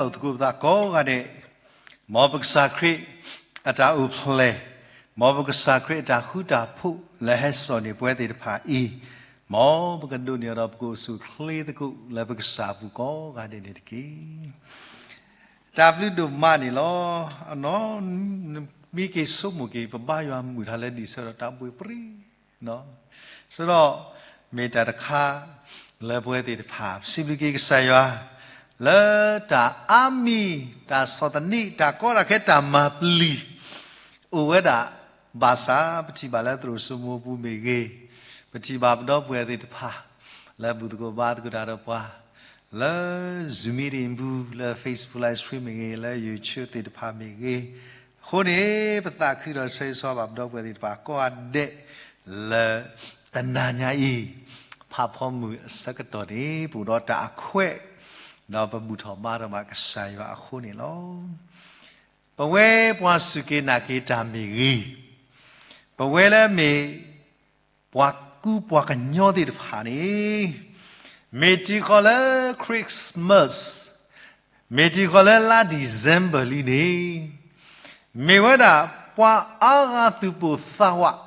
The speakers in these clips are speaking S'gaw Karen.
ပသးခုဒီးပစံးဘျုးဘၣ်လိာ်သကိးပသးကိးဂၤဒဲး, မ်ပကစၢ်ခရံာ်အတၢ်အိၣ်ဖျဲၣ်, မ်ပကစၢ်ခရံာ်အတၢ်ဃူတၢ်ဖိးလၢဟဲစိာ်န့ၢ်ပဝဲသ့ၣ်တဖၣ်အံၤ, မ်ပကဒိးန့ၢ်အီၤဒီးပကအိၣ်ဆူၣ်အိၣ်ချ့သကိးလၢပကစၢ်အပူၤကိးဂၤဒဲးန့ၣ်တက့ၢ်. တၢ်ဘျုးဒိၣ်မးန့ၣ်လီၤ. အနီၢ် မ့ၢ်က့ၤဆိကမိၣ်က့ၤ ပဘါယွၤမုာ်တၢ်လၢဒံၣ်ဆၢဒီးတၢ်ဘှ့ၣ်ပြံ ဆၢဒီး မ့ၢ်တၢ်တခါလၢပဝဲသ့ၣ်တဖၣ် ပစံးဘျုးက့ၤကစၢ်ယွၤ လၢတၢ်အါမံၤ တၢ်ဆီၣ်သနံး တၢ်ကီတၢ်ခဲ တၢ်မၤပျံၤ အိၣ်ဝဲဒၣ် ဘၣ်ဆၣ်ပထံၣ်ဘၣ်လၢသရိာ်စိမိပူၤမ့ၢ်ဂ့ၤ, ပထံၣ်ဘၣ်ပဒီပုၢ်ဝဲၢ်သ့ၣ်တဖၣ် လၢဘူၣ်သကိးဘါသကိးတၢ်ဒီးပှၤ လၢ Zoom meeting ပူၤ လၢ Facebook live stream မ့ၢ်ဂ့ၤ, လၢ YouTube သ့ၣ်တဖၣ်မ့ၢ်ဂ့ၤ, အဃိန့ၣ် ပသးခုဒီးဆၢဂ့ၤဆၢဝါဘၣ်ပဒီပုၢ်ဝဲၢ်သ့ၣ်တဖၣ်ကိးဂၤဒဲး လၢတနၤညါအံၤ ဖးဖီမုၢ်အဆၢကတီၢ်န့ၣ် ပအိၣ်ဒီးတၢ်အခွဲး ဒီးပဘူၣ်ထီၣ်ဘါထီၣ်ဘၣ်ကစၢ်ယွၤအဃိန့ၣ်လီၤ. ပဝဲပှၤစူၢ်က့ၤနာ်က့ၤတၢ်မ့ၢ်ဂ့ၤ, ပဝဲလၢမ့ၢ် ပှၤကူပှၤကညီသ့ၣ်တဖၣ်န့ၣ် မ့ၢ်တံၤဃီၤလၢ Christmas, မ့ၢ်တံၤဃီၤလၢလါ December လံန့ၣ် မ့ၢ်ဝဲဒၣ်ပှၤအါဂၤသူၣ်ပိၢ်သးဝး,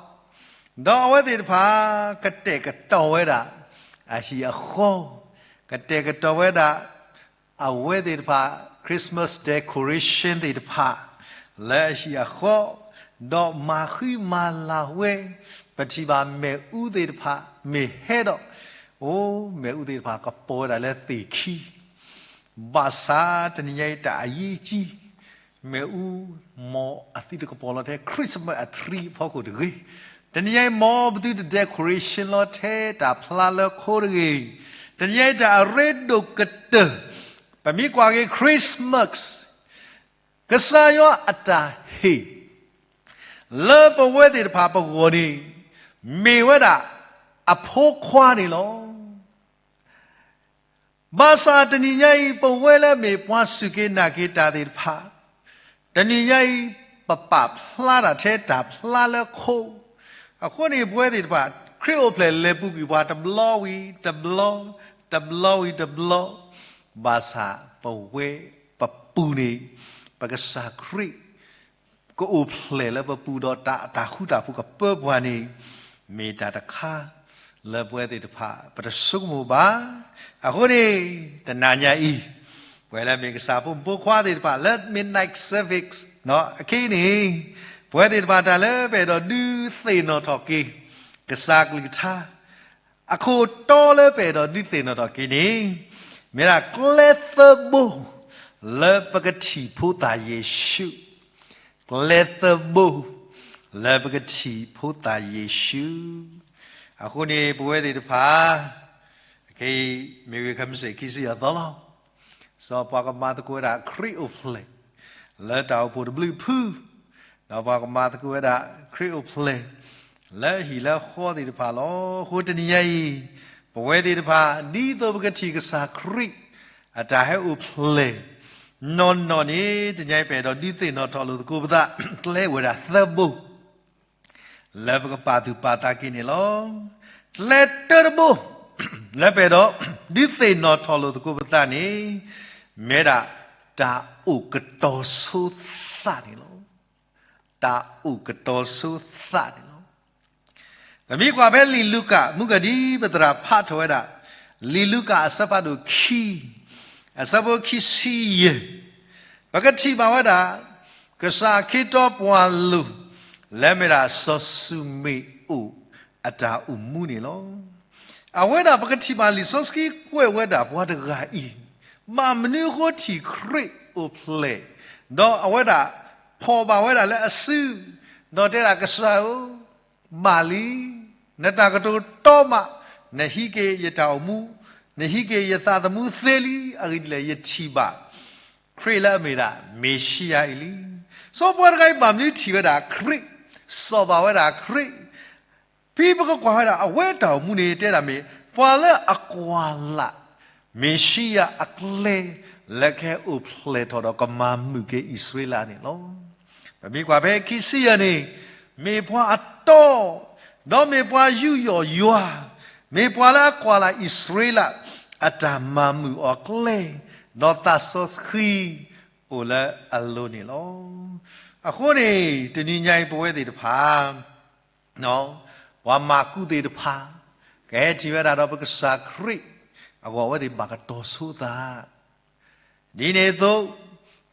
ဒီးအဝဲသ့ၣ်တဖၣ် ကတဲာ်ကတီၤဝဲဒၣ် အဟံၣ်အဃီ, ကတဲာ်ကတီၤဝဲဒၣ် အဝဲသ့ၣ်တဖၣ် Christmas decoration သ့ၣ်တဖၣ် လၢအဟံၣ်အဃီ, ဒီးမၤဃံမၤလၤဝဲ, ပထံၣ်ဘၣ်မ့ၣ်အူသ့ၣ်တဖၣ် မ့ၢ်ဟဲဒီး အိၣ်မ့ၣ်အူသ့ၣ်တဖၣ်ကပီၤဝဲဒၣ်လၢသ့ၣ်ခံ, ဘၣ်ဆၣ်တနံၤညါအံၤတၢ်အယံာ်ကံ မ့ၣ်အူ မ်အသုတကပီၤလီၤထဲ Christmas အ tree အဖီခိၣ်တဂ့ၤ, တနံၤညါအံၤ မ်ပသုတ decoration လီၤထဲတၢ်ဖျါလၢခိတဂ့ၤ, တနံၤညါအံၤတၢ်အရ့ဒိၣ်ကတၢၢ် ပမ့ၢ်ကွၢ်က့ၤ Christmas ကစၢ်ယွၤအတၢ်ဟ့ၣ် လၢပဝဲသ့ၣ်တဖၣ်ပဂီၢ်န့ၣ် မ့ၢ်ဝဲဒၣ်အဖိခွါန့ၣ်လီၤ. ဘၣ်ဆၣ်တနံၤညါအံၤ ပဝဲလၢမ့ၢ်ပှၤစူၢ်က့ၤနာ်က့ၤတၢ်သ့ၣ်တဖၣ် တနံၤညါအံၤ ပပာ်ဖျါတၢ်ထဲတၢ်ဖျါလၢခိ, အဃိန့ၣ် ပဝဲသ့ၣ်တဖၣ် ခရံာ်အိၣ်ဖျဲၣ်လဲၤပူၤကွံာ်ပှၤတဘျီဝံၤတဘျီ, တဘျီဝံၤတဘျီ, ဘၣ်ဆၣ်ပဝဲပပူၤန့ၣ် ပကစၢ်ခရံာ် ကအိၣ်ဖျဲၣ်လၢပပူၤဒီးတၢ် တၢ်ဃူတၢ်ဖိးကပၢပှၤန့ၣ် မ့ၢ်တၢ်တခါ လၢပဝဲသ့ၣ်တဖၣ် ပတဆိကမိၣ်ဘၣ်. အဃိန့ၣ် တနၤညါအံၤ ပဝဲလၢမ့ၢ်ကစၢ်ဖိမုၣ်ဖိခွါသ့ၣ်တဖၣ် လၢ midnight service အခံန့ၣ် ပဝဲသ့ၣ်တဖၣ်တၢ်လၢပအဲၣ်ဒိးဒုးသ့ၣ်နီၣ်ထီၣ်က့ၤ ကစၢ်ကလုၢ်ကထါ အခိၣ်တီလၢပအဲၣ်ဒိးဒုးသ့ၣ်နီၣ်ထီၣ်က့ၤန့ၣ် မ့ၢ်ဒၣ်ကျဲသၢဘိ လၢပကထံၣ်ဖိသၣ်ယ့ၣ်ၡူး, ကျဲသၢဘိ လၢပကထံၣ်ဖိသၣ်ယ့ၣ်ၡူး. အဃိန့ၣ် ပဝဲသ့ၣ်တဖၣ် အခဲအံၤ မ့ၢ်ဝံၤခဲမုၢ်ဆ့ၣ်ခံဆံယဲၢ်သီလီၤ. စီၤပှၤကမၤသကိးဝဲဒၣ်ခရံာ်အိၣ်ဖျဲၣ် လၢတၢ်အိၣ်ဖှိၣ်တဘျုးဖု ဒီးပှၤကမၤသကိးဝဲဒၣ်ခရံာ်အိၣ်ဖျဲၣ် လၢဟံၣ်လၢဃီသ့ၣ်တဖၣ်လီၤ. အဃိတနံၤညါအံၤ ပဝဲသ့ၣ်တဖၣ် ဒ်သိးပကထံၣ်ကစၢ်ခရံာ် အတၢ်ဟဲအိၣ်ဖျဲၣ် နီၢ်နီၢ်န့ၣ် တနံၤညါအံၤ ပအဲၣ်ဒိးဒုးသ့ၣ်နီၣ်ထီၣ်လိာ်သကိးပသး ကျဲအိၣ်ဝဲဒၣ်သၢဘိ လၢပကပာ်သူၣ်ပာ်သးက့ၤန့ၣ်လီၤ. ကျဲတၢတဘိ လၢပအဲၣ်ဒိးဒုးသ့ၣ်နီၣ်ထီၣ်လိာ်သကိးပသးန့ၣ် မ့ၢ်ဒၣ်တၢ်အိၣ်ကတီၤဆိသးန့ၣ်လီၤ. တၢ်အိၣ်ကတီၤဆိသးန့ၣ်လီၤ. ပမ့ၢ်ကွၢ်ဖဲလံာ်လူၤကၣ် မုၢ်ကဒံ ပသရၣ်ဖးထီၣ်ဝဲဒၣ် လံာ်လူၤကၣ်အဆၢဖးဒိၣ်ခံ အဆၢဖိခံဆံယဲၢ် ပကထံၣ်ဘၣ်ဝဲဒၣ် ကစၢ်ခ့တီပှၤလိၤ လၢမ့ၢ်ဒၣ်စီၤၡူမ့ၣ်အိၣ်အတၢ်အိၣ်မူန့ၣ်လီၤ. အဝဲဒၣ်ပကထံၣ်ဘၣ်လံာ်စီဆှံကွဲးဝဲဒၣ်ပှၤတဂၤအံၤ ဘၣ်မနုၤအဃိထံၣ်ခရံာ်အိၣ်ဖျဲၣ် ဒီးအဝဲဒၣ်ဖီၣ်ဘၣ်ဝဲဒၣ်လၢအစု ဒီးတဲဒၣ်ကစၢ်ဧၢ ဘၣ်လံ, နတၢ်ကတိၤတီမး, နဟံးက့ၤယတၢ်အိၣ်မူ, နဟံးက့ၤယသးသမူသ့လံ, အဂ့ၢ်ဒ်လဲၣ် ယထံၣ်ဘၣ် ခရံာ်လၢအမ့ၢ်ဒၣ် မ့ၤၡံယၤအံၤလံ. စီၤပှၤတဂၤအံၤဘၣ်မနုၤထံၣ်ဝဲဒၣ်ခရံာ်, စီၣ်ဘၣ်ဝဲဒၣ်ခရံာ်, ဖဲပကကွၢ်ဝဲဒၣ် အဝဲတၢ်အိၣ်မူန့ၣ် တဲဒၣ်မ့ၢ် ပှၤလၢအကွၢ်လၢ် မ့ၤၡံယၤအကျဲ လၢကဟဲအိၣ်ဖျဲၣ်ထီၣ်ဒီးကမၤမုာ်က့ၤအံၣ်စရ့လးန့ၣ်လီၤ. ပမ့ၢ်ကွၢ်ဖဲခံဆံယဲၢ်န့ၣ် မ့ၢ်ပှၤအတီ, ဒီးမ့ၢ်ပှၤယူးယီၣ်ယွၤ, မ့ၢ်ပှၤလၢအကွၢ်လၢ်အံၣ်စရ့လး အတၢ်မၤမုာ်အီၤကျဲ, ဒီးသးစီဆှံအိၣ်လၢအလိၤန့ၣ်လီၤ. အဃိန့ၣ် တနံၤညါအံၤပဝဲသ့ၣ်တဖၣ် ပှၤမၤကူသ့ၣ်တဖၣ် ကဟဲထံၣ်ဝဲဒၣ်ဒီးပကစၢ်ခရံာ်အဂီၢ် အဝဲသ့ၣ်ဘၣ်ကတီၤဆိသး ဒ်န့ၣ်အသိး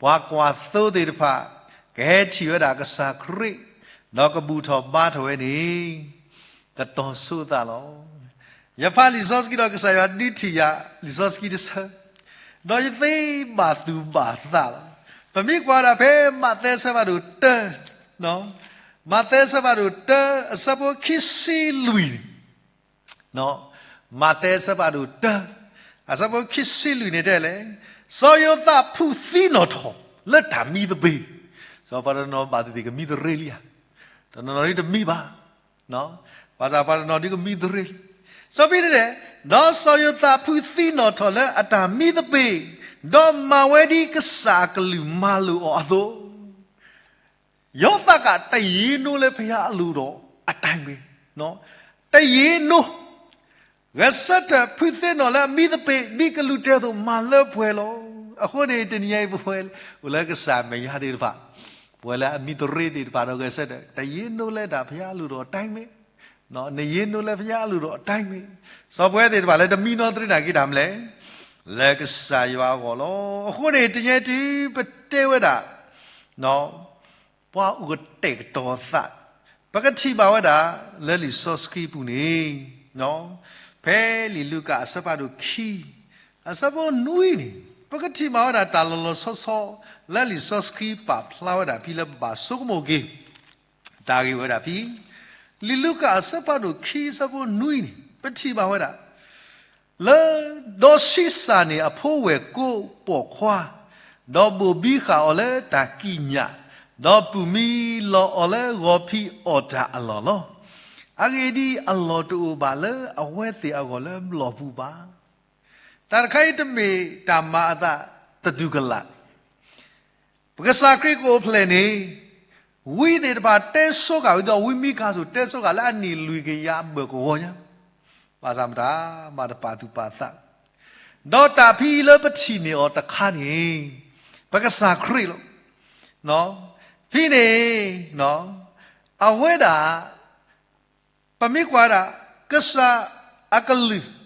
ပှၤကွၢ်သိသ့ၣ်တဖၣ် ကဟဲထံၣ်ဝဲဒၣ်ကစၢ်ခရံာ် ဒီးကဘူၣ်ထီၣ်ဘါထီၣ်ဝဲန့ၣ် ကတီၤဆိသးလီၤ. ယဖးလံာ်စီဆှံဒီးကစၢ်ယွၤဒုးထံၣ်ယၤ လံာ်စီဆှံတဆၢ, ဒီးယသ့ဘၣ်သူၣ်ဘၣ်သးလီၤ. ပမ့ၢ်ကွၢ်ဒၣ်ဖဲမးသဲဆၢဖးဒိၣ်တၢ, မးသဲဆၢဖးဒိၣ်တၢ အဆၢဖိခံဆံလွံၢ်န့ၣ် မးသဲဆၢဖးဒိၣ်တၢ အဆၢဖိခံဆံလွံၢ်န့ၣ်တဲလဲၣ်, စီၤယိၤသးဖုးသံနီၣ်ထီၣ်လၢတၢ်မံသပ့ၤ, စီၤပှၤတနီၤဘၣ်သ့ၣ်သ့ၣ်ကမံသရ့လံဧါ, တနီၤနီၤဒ်တမံဘၣ်, ဘၣ်ဆၣ်ပှၤတနီၤဒ်ကမံသရ့လံ, စီၤပ့တတဲ, ဒီးစီၤယိၤသးဖုးသံနီၣ်ထီၣ်လၢအတၢ်မံသပ့ၤ, ဒီးမၤဝဲဒ်ကစၢ်အကလုၢ်မၤလိာ်အီၤအသိး ယောသးက တယ့ၤနိလၢဘုရားအလိုတော်အတိုင်းဘၣ်, တယ့ၤနိ, ဂဲၤဆၢထၢၣ်ဖုးသ့ၣ်နီၣ်လၢအမံသပ့ၤ ဒ်ကလုၢ်တဲအသိးမၤလၢပှဲၤလီၤ. အဃိန့ၣ် တနံၤညါအံၤပဝဲအိၣ်လၢကစၢ်မဲာ်ညါသ့ၣ်တဖၣ်, ပဝဲလၢအမံသရ့သ့ၣ်တဖၣ်ဒီးဂဲၤဆၢထၢၣ် တယ့ၤနိလၢဒၣ်ဘုရားအလိုတော်အတိုင်းဘၣ်, နယ့ၤနိလၢဘုရားအလိုတော်အတိုင်းဘၣ်, စီၤပဝဲသ့ၣ်တဖၣ်လၢတမံနီသရ့နာ်က့တၢ်မနုၤလဲၣ်, လၢကစၢ်ယွၤအဂီၢ်လီၤ. အဃိန့ၣ် တနံၤညါအံၤတုၤပတဲဝဲဒၣ် ပှၤအိၣ်ကတဲာ်ကတီၤသး, ပကထံၣ်ဘၣ်ဝဲဒၣ် လၢလံာ်စီဆှံပူၤန့ၣ်, ဖဲလံာ်လူၤကၣ်အဆၢဖးဒိၣ်ခံ, အဆၢဖိနွံန့ၣ်, ပကထံၣ်ဘၣ်ဝဲဒၣ်တၢ်လီၤလီၤဆီဆီ လၢလံာ်စီဆှံပာ်ဖျါဝဲဒၣ်ဖဲလၢပဘၣ်ဆိကမိၣ်က့ၤ တၢ်ဂ့ၢ်ဝဲဒၣ်ဖဲ လံာ်လူၤကၣ်အဆၢဖးဒိၣ်ခံအဆၢဖိနွံန့ၣ် ပထံၣ်ဘၣ်ဝဲဒၣ် လၢ ဒီးဆံးစၢ်န့ၣ် အဖိဝဲၢ်ကိးပိာ်ခွါ, ဒီးဘိၣ်ဘံဃာ်အီၤလၢတၢ်ကံးညာ်, ဒီးပုၢ်မံလီၤအီၤလၢဂီၤဖံးအီၣ်တၢ်အလီၢ်လီၤ. အဂ့ၢ်ဒ်အံၤ, အလီၢ်တအိၣ်ဘၣ်လၢအဝဲသ့ၣ်အဂီၢ်လၢဘျီၣ်ပူၤဘၣ်. တၢ်တခါအံၤတမ့ၢ်တၢ်မၤအသးသတူၢ်ကလာ် ပကစၢ်ခရံာ်ကအိၣ်ဖျဲၣ်န့ၣ်, ဝံသ့ၣ်တဖၣ်တဲဆိဃာ်ဝံၤဒီး ဝံမံကၤစိၣ်တဲဆိဃာ်လၢအနံၣ်လွံၢ်ကယၤအဘၢၣ်ကဝီၤညါ, ဘၣ်ဆၣ်မတၤမၤတပာ်သူၣ်ပာ်သး, ဒီးတၢ်ဖဲအံၤလၢပထံၣ်န့ၢ်အီၤတခါန့ၣ်, ပကစၢ်ခရံာ်လီၤ. ဖဲန့ၣ် အဝဲဒၣ် ပမ့ၢ်ကွၢ်ဒၣ် ကစၢ်အကလုၢ်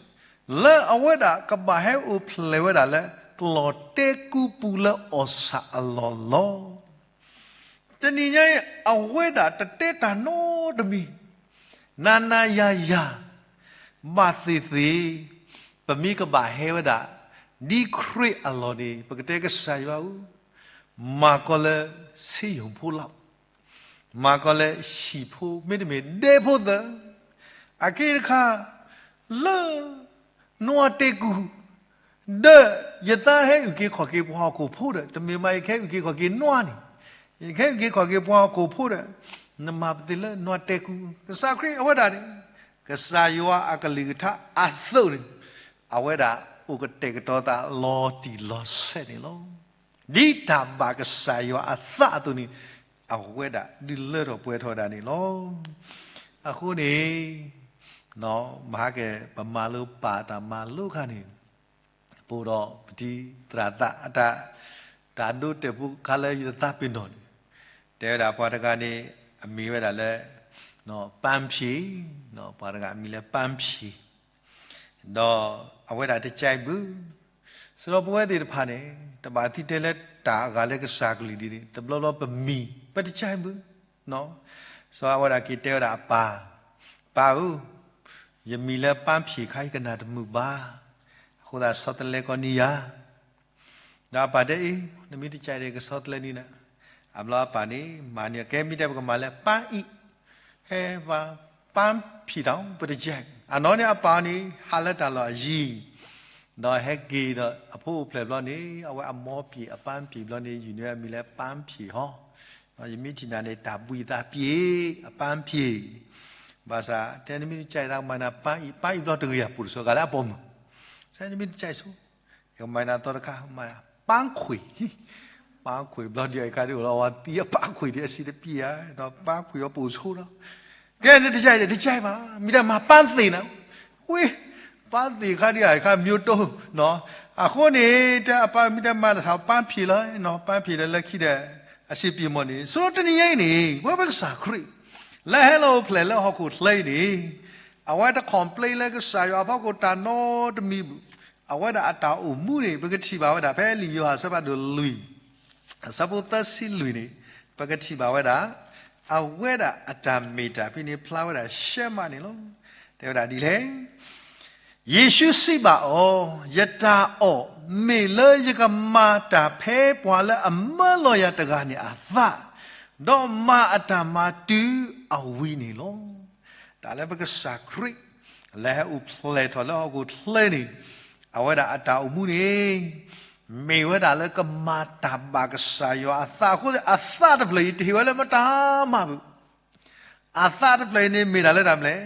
လၢအဝဲဒၣ်ကဘၣ်ဟဲအိၣ်ဖျဲၣ်ဝဲဒၣ်လၢ ကျီၣ်တဲကူပူၤလၢအီၣ်ဆၣ်အလီၢ်လီၤ. တနံၤညါအံၤ အဝဲဒၣ်တတဲတၢ်နီတမံၤ, နၤနၤယၤယၤ ဘၣ်သ့ၣ်သ့ၣ်, ပမ့ၢ်ကဘၣ်ဟဲဝဲဒၣ် ဒ်ခရံာ်အလီၢ်န့ၣ် ပကတဲကစၢ်ယွၤဧၢ, မၤကီးလၢ ဆ့ယိၣ်ဖိလီၤ မၤကီးလၢဟံၣ်ဖိ မ့တမ့ၢ်ဒဲဖိသၢ, အက့တခါ လၢ နွားတဲကူ, ဒီးယသးဟဲအုၣ်က့ၤခီၣ်က့ၤပှၤဟီၣ်ခိၣ်ဖိဒီး တမ့ၢ်မး ယကဟဲအုၣ်က့ၤခီၣ်က့ၤနွားန့ၣ်, ယကဟဲအုၣ်က့ၤခီၣ်က့ၤပှၤဟီၣ်ခိၣ်ဖိဒီး နမၤပသ့ၣ်လၢနွားတဲကူ, ကစၢ်ခရံာ်အဝဲဒၣ်န့ၣ် ကစၢ်ယွၤအကလုၢ်ကထါအသိးန့ၣ် အဝဲဒၣ်အိၣ်ကတဲာ်ကတီၤသးလီၤတံၢ်လီၤဆဲးန့ၣ်လီၤ. ဒ်တၢ်ဘၣ်ကစၢ်ယွၤအသးအသိးန့ၣ် အဝဲဒၣ်ဒုးလၢထီၣ်ပှဲၤထီၣ်ဝဲဒၣ်န့ၣ်လီၤ. အဃိန့ၣ် မဟါကဲ ပမၤလိပာ်တၢ်မၤလိခါန့ၣ် ပအိၣ်ဒီးပတံၤသရၣ်သးအတၢ် တၢ်ဒိတဲာ်ဖိခါလၢယသးပ့ၤနီၣ်န့ၣ် တဲဝဲဒၣ်ပှၤတဂၤန့ၣ် အမံၤဝဲဒၣ်လၢ ပန်းဖြေ, ပှၤတဂၤအမံၤလၢ ပန်းဖြေ ဒီးအဝဲဒၣ်တကဲဘၣ်, စံးဒီးပဝဲသ့ၣ်တဖၣ်န့ၣ် တဘၣ်သံတဲလၢတၢ်အဂၤလၢကစၢ်ကလုၢ်ဒ်န့ၣ် တဘျီဘျီပမံၤ ပတကဲဘၣ်, စီၤအဝဲဒၣ်က့ၤတဲဝဲဒၣ်အပၢ်, ပၢ်ဧၢ, ယမံၤလၢ ပန်းဖြေ ခါ ယကနၣ်တမုာ်ဘၣ်, အဃိသတးဆီတလဲကီးန့ၢ်ယၤ ဒီးအပၢ်တဲအံၤ နမ့ၢ်တကဲဒီးကဆီတလဲန့ၣ်နၤ, အဘျီအပၢ်န့ၣ် မၤန့ၢ်အကဲမ့ၢ်တဲပကမၤလၢ ပန်းအံၤ, ဟဲပှၤ ပန်းဖြေ ဒီး ပတကဲ, အနီၢ်န့ၣ်အပၢ်န့ၣ် ဟးလၢတၢ်လီၢ်အယံၤ, ဒီးဟဲက့ၤဒီးအဖိအိၣ်ဖျဲၣ်ဘျီန့ၣ် အဝဲအမိၢ်ပှ့ၤအပၢ်ဖြေဘျီန့ၣ် ယုၢ်န့ၢ်အမံၤလၢ ပန်းဖြေ ဟီ, ယမ့ၢ်ထံၣ်နၤန့ၣ် တၢ်ဘှံးသးပှ့ၤ အပၢ်ဖြေ ဘၣ်ဆၣ် တဲနမ့ၢ်တကဲအံၤသးကမၤနၤ ပန်းအံၤ, ပန်းအံၤဘျီတဂ့ၤအပူၤတဆိးဂၤလၢအပိာ်မုၣ်, စဲနမ့ၢ်တကဲဆိ, ယကမၤနၤသီတခါ မၤ ပန်းခွေ, ပန်းခွေဘျီဒ်အံၤခါဒ်အိၣ်လီၤ အဝဲသံအပၣ်ခွံာ်ဒ်အစံးတပျၢ်ဧါ, ဒီးပန်းခွေအပိာ်ဆိဒီး, ကဲနတကဲဒီးတကဲဘၣ်, မ့ၢ်တမၤ ပန်းသ့ နၤ, ဝ့ၢ်, ပန်းသ့ ခါဒ်အံၤခါ မျိုးတိ, နီၢ်, အဃိန့ၣ် တဲအပၢ်မ့ၢ်တဲမၤတၢ် ပၢ်ဖံးလီၤ, ပၢ်ဖံးလီၤလၢခံဒီး အစံးပံးမီၢ်န့ၣ် ဆိတနံၤညါအံၤန့ၣ် ပဝဲပကစၢ်ခရံာ် လၢဟဲလီၤအိၣ်ဖျဲၣ်လၢဟီၣ်ခိၣ်ချၢအံၤန့ၣ် အဝဲတ complain လၢကစၢ်ယွၤအဖီခိၣ်တၢ်နီတမံၤဘၣ်. အဝဲဒၣ်အတၢ်အိၣ်မူန့ၣ် ပကထံၣ်ဘၣ်ဝဲဒၣ် ဖဲလံာ်ယိၤဟၣ်အဆၢဖးဒိၣ်လွံၢ် အဆၢဖိသၢဆံလွံၢ်န့ၣ် ပကထံၣ်ဘၣ်ဝဲဒၣ် အဝဲဒၣ်အတၢ်မ့ၢ်တၢ်ဖဲန့ၣ် ဖျါဝဲဒၣ်ရှဲမးန့ၣ်လီၤ. တဲဝဲဒၣ်ဒ်လဲၣ်. ယ့ၣ်ၡူးစံးဘၣ်အီၤ, ယတၢ်အီၣ်မ့ၢ်လၢယကမၤတၢ်ဖဲပှၤလၢအမၢလီၤယၤတဂၤန့ၣ်အသး, ဒီးမၤအတၢ်မၤတုၤအဝံၤန့ၣ်လီၤ. တၢ်လၢပကစၢ်ခရံာ် လၢဟဲအိၣ်ဖျဲၣ်ထီၣ်လၢဟီၣ်ခိၣ်ချၢန့ၣ် အဝဲဒၣ်အတၢ်အိၣ်မူန့ၣ် မ့ၢ်ဝဲဒၣ်လၢကမၤတၢ်ဘၣ်ကစၢ်ယွၤအသးအဃိ အသးတဖျၢၣ်အံၤ တဟ့ၣ်ဝဲလၢမတၤမၤဘၣ်. အသးတဖျၢၣ်အံၤန့ၣ် မ့ၢ်ဒၣ်လၢတၢ်မနုၤလဲၣ်,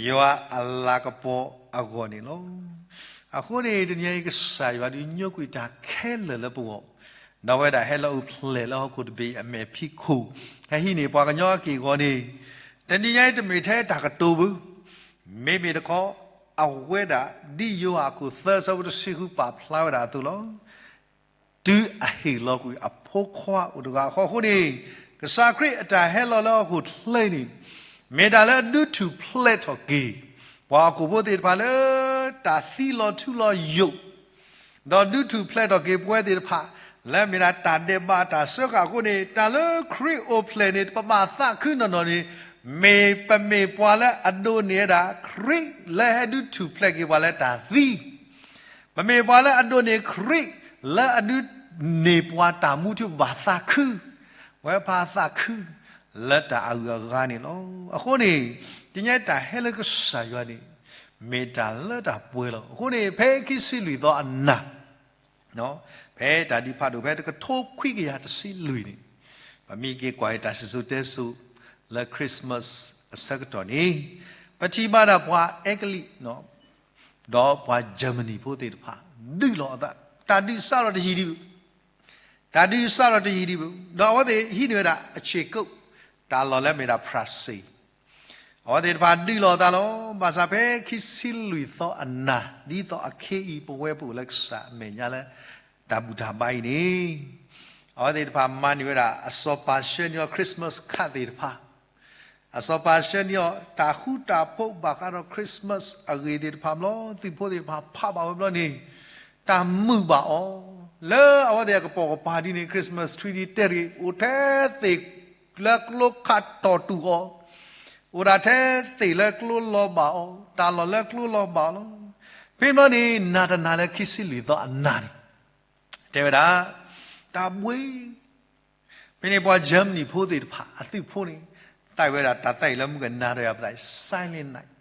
ယွၤအလၤကပီၤအဂီၢ်န့ၣ်လီၤ. အဃိန့ၣ် တနံၤအံၤ ကစၢ်ယွၤဒုးညိကွံာ်တၢ်ခဲလၢာ်လၢပဂီၢ်, ဒီးအဝဲဒၣ်ဟဲလီၤအိၣ်ဖျဲၣ်လၢဟီၣ်ခိၣ်တဘ့ၣ်အမဲာ်ဖံးခိၣ်, ဟဲဟံးန့ၢ်ပှၤကညီအက့ၢ်အဂီၤန့ၣ်, တနံၤညါအံၤတမ့ၢ်ထဲတၢ်ကတိၤဘၣ်, မ့မ့ၢ်တခီ အဝဲဒၣ်ဒ်ယိၤဟၣ်အခိၣ်သၢဆၢဖိတဆံဃုပာ်ဖျါဝဲဒၣ်အသိးလီၤ. တုၤအဟ့ၣ်လီၤကွံာ်အဖိခွါအိၣ်တဂၤအဃိ အဃိန့ၣ် ကစၢ်ခရံာ်အတၢ်ဟဲလီၤလၢဟီၣ်ခိၣ်ချၢန့ၣ် မ့ၢ်တၢ်လၢအဒုးထူၣ်ဖျဲးထီၣ်က့ၤ ပှၤဟီၣ်ခိၣ်ဖိသ့ၣ်တဖၣ်လၢ တၢ်သံလီၤထူလီၤယိာ် ဒီးဒုးထူၣ်ဖျဲးထီၣ်က့ၤပဝဲသ့ၣ်တဖၣ် လၢမ့ၢ်ဒၣ်တၢ်ဒဲးဘးတၢ်စၢဃာ်အဃိန့ၣ် တၢ်လၢခရံာ်အိၣ်ဖျဲၣ်န့ၣ် ပဘၣ်သးခုနီၢ်နီၢ်န့ၣ် မ့ၢ်ပမ့ၢ်ပှၤလၢအဒိးန့ၢ်ဝဲဒၣ်ခရံာ်လၢဟဲဒုးထူၣ်ဖျဲးက့ၤပှၤလၢတၢ်သံ ပမ့ၢ်ပှၤလၢအဒိးန့ၢ်ခရံာ်လၢအဒုးန့ၢ်ပှၤတၢ်မူထူ ပဘၣ်သးခု, ပဝဲပဘၣ်သးခု လၢတၢ်အဂုၤအဂၤန့ၣ်လီၤ. အဃိန့ၣ် တနံၤညါတၢ်ဟဲလၢကစၢ်ယွၤန့ၣ် မ့ၢ်တၢ်လၢတၢ်ပှဲၤလီၤ. အဃိန့ၣ် ဖဲခံဆံလွံၢ်သီအနၤ ဖဲတၢ်ဒုးဖးဒိၣ်ဖဲတကထိခွံကယၤတဆံလွံၢ်န့ၣ် ပမ့ၢ်က့ၤကွၢ်အံၤတၢ်စံၣ်စိၤတဲစိၤလၢ Christmas အဆၢကတီၢ်န့ၣ် ပထံၣ်ဘၣ်ဒၣ်ပှၤအဲကလံး ဒီးပှၤ Germany ဖိသ့ၣ်တဖၣ် ဒုးလီၤအသး, တၢ်ဒုးစးထီၣ်တယံာ်ဒံးဘၣ်, တၢ်ဒုးစးထီၣ်တယံာ်ဒံးဘၣ်, ဒီးအဝဲသ့ၣ်ဟံးန့ၢ်ဝဲဒၣ်အဆ့ၣ်ကိး တၢ်လီၢ်လၢမ့ၢ်ဒၣ် Prague အဝဲသ့ၣ်တဖၣ်ဒုးလီၤအသးလီၤ. ဘၣ်ဆၣ်ဖဲခံဆံလွံၢ်သီအနၤ ဒ်သိးအခဲအံၤ ပဝဲပအိၣ်လၢကစၢ်အမဲာ်ညါလၢ တၢ်ဘူၣ်တၢ်ဘါအံၤန့ၣ် အဝဲသ့ၣ်တဖၣ်မၤန့ၢ်ဝဲဒၣ် အစီၤပၤဆှၢန့ၢ်အီၤ Christmas card သ့ၣ်တဖၣ်, အစီၤပၤဆှၢန့ၢ်အီၤ တၢ်ဃူတၢ်ဖိးဘၣ်ဃးဒီး Christmas အဂ့ၢ်သ့ၣ်တဖၣ်ဘျီ သုးဖိသ့ၣ်တဖၣ်ဖးဘၣ်ဝဲဘျီန့ၣ် တၢ်မုာ်ဘၣ်အီၤ, လၢအဝဲသ့ၣ်အကပိာ်ကပၤဒ်န့ၣ် Christmas tree ဒ်တဲတဂ့ၤ အိၣ်ထဲသ့ၣ်လၢကျိခးတီၢ်တူာ်အီၤ, အိၣ်ဒၣ်ထဲသ့ၣ်လၢကျိလီၤဘၣ်အီၤ, တၢ်လီၢ်လၢကျိလီၤဘၣ်အီၤလီၤ. ဖဲဘျီန့ၣ် နၤတနၤလၢခံဆံလွံၢ်သီအနၤန့ၣ် တဲဝဲဒၣ် တၢ်ဘှ့ ဖဲန့ၣ်ပှၤ Germany ဖိသ့ၣ်တဖၣ် အသုးဖိန့ၣ် သးဝံၣ်ဝဲဒၣ်တၢ်သးဝံၣ်လၢမုၢ်ကနၤဒီးယၤပသး Silent Night,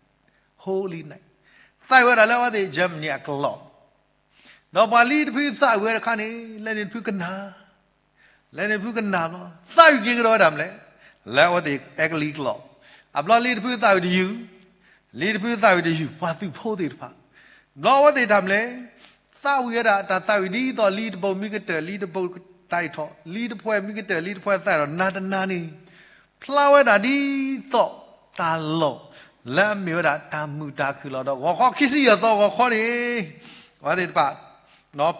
Holy Night, သးဝံၣ်ဝဲဒၣ်လၢအဝဲသ့ၣ် Germany အကလီၢ်, ဒီးပှၤလံတဖုသးဝံၣ်ဝဲတခါန့ၣ် လဲၤန့ၣ်တဖုကနၣ်, လဲၤန့ၣ်တဖုကနၣ်ဘျီ သးဝံၣ်က့ၤကဒီးဝဲဒၣ်မလဲၣ်, လၢအဝဲသ့ၣ်အဲကလံးကလီၢ်, အဘျီလံတဖုသးဝံၣ်တယုၢ် လံတဖုသးဝံၣ်တယုၢ် ပှၤသုးဖိသ့ၣ်တဖၣ်, ဘျီအဝဲသ့ၣ်တၢ်မလဲၣ်, သးဝံၣ်ဝဲဒၣ်တၢ်သးဝံၣ်ဒ်သိးလံတဘိမံကတၢၢ် လံတဘိသးဝံၣ်ထီၣ်, လံတဖှဲမံကတၢၢ် လံတဖှဲသးဝံၣ်ထီၣ် နၤတနၤန့ၣ် ဖျါဝဲဒၣ်ဒ်သိးတၢ်လီၢ် လၢအမ့ၢ်ဝဲဒၣ်တၢ်မုာ်တၢ်ခုၣ်လီၤ. ဒီးဂီၤခီခံဆံယဲၢ်သီဂီၤခီန့ၣ် အဝဲသ့ၣ်တဖၣ်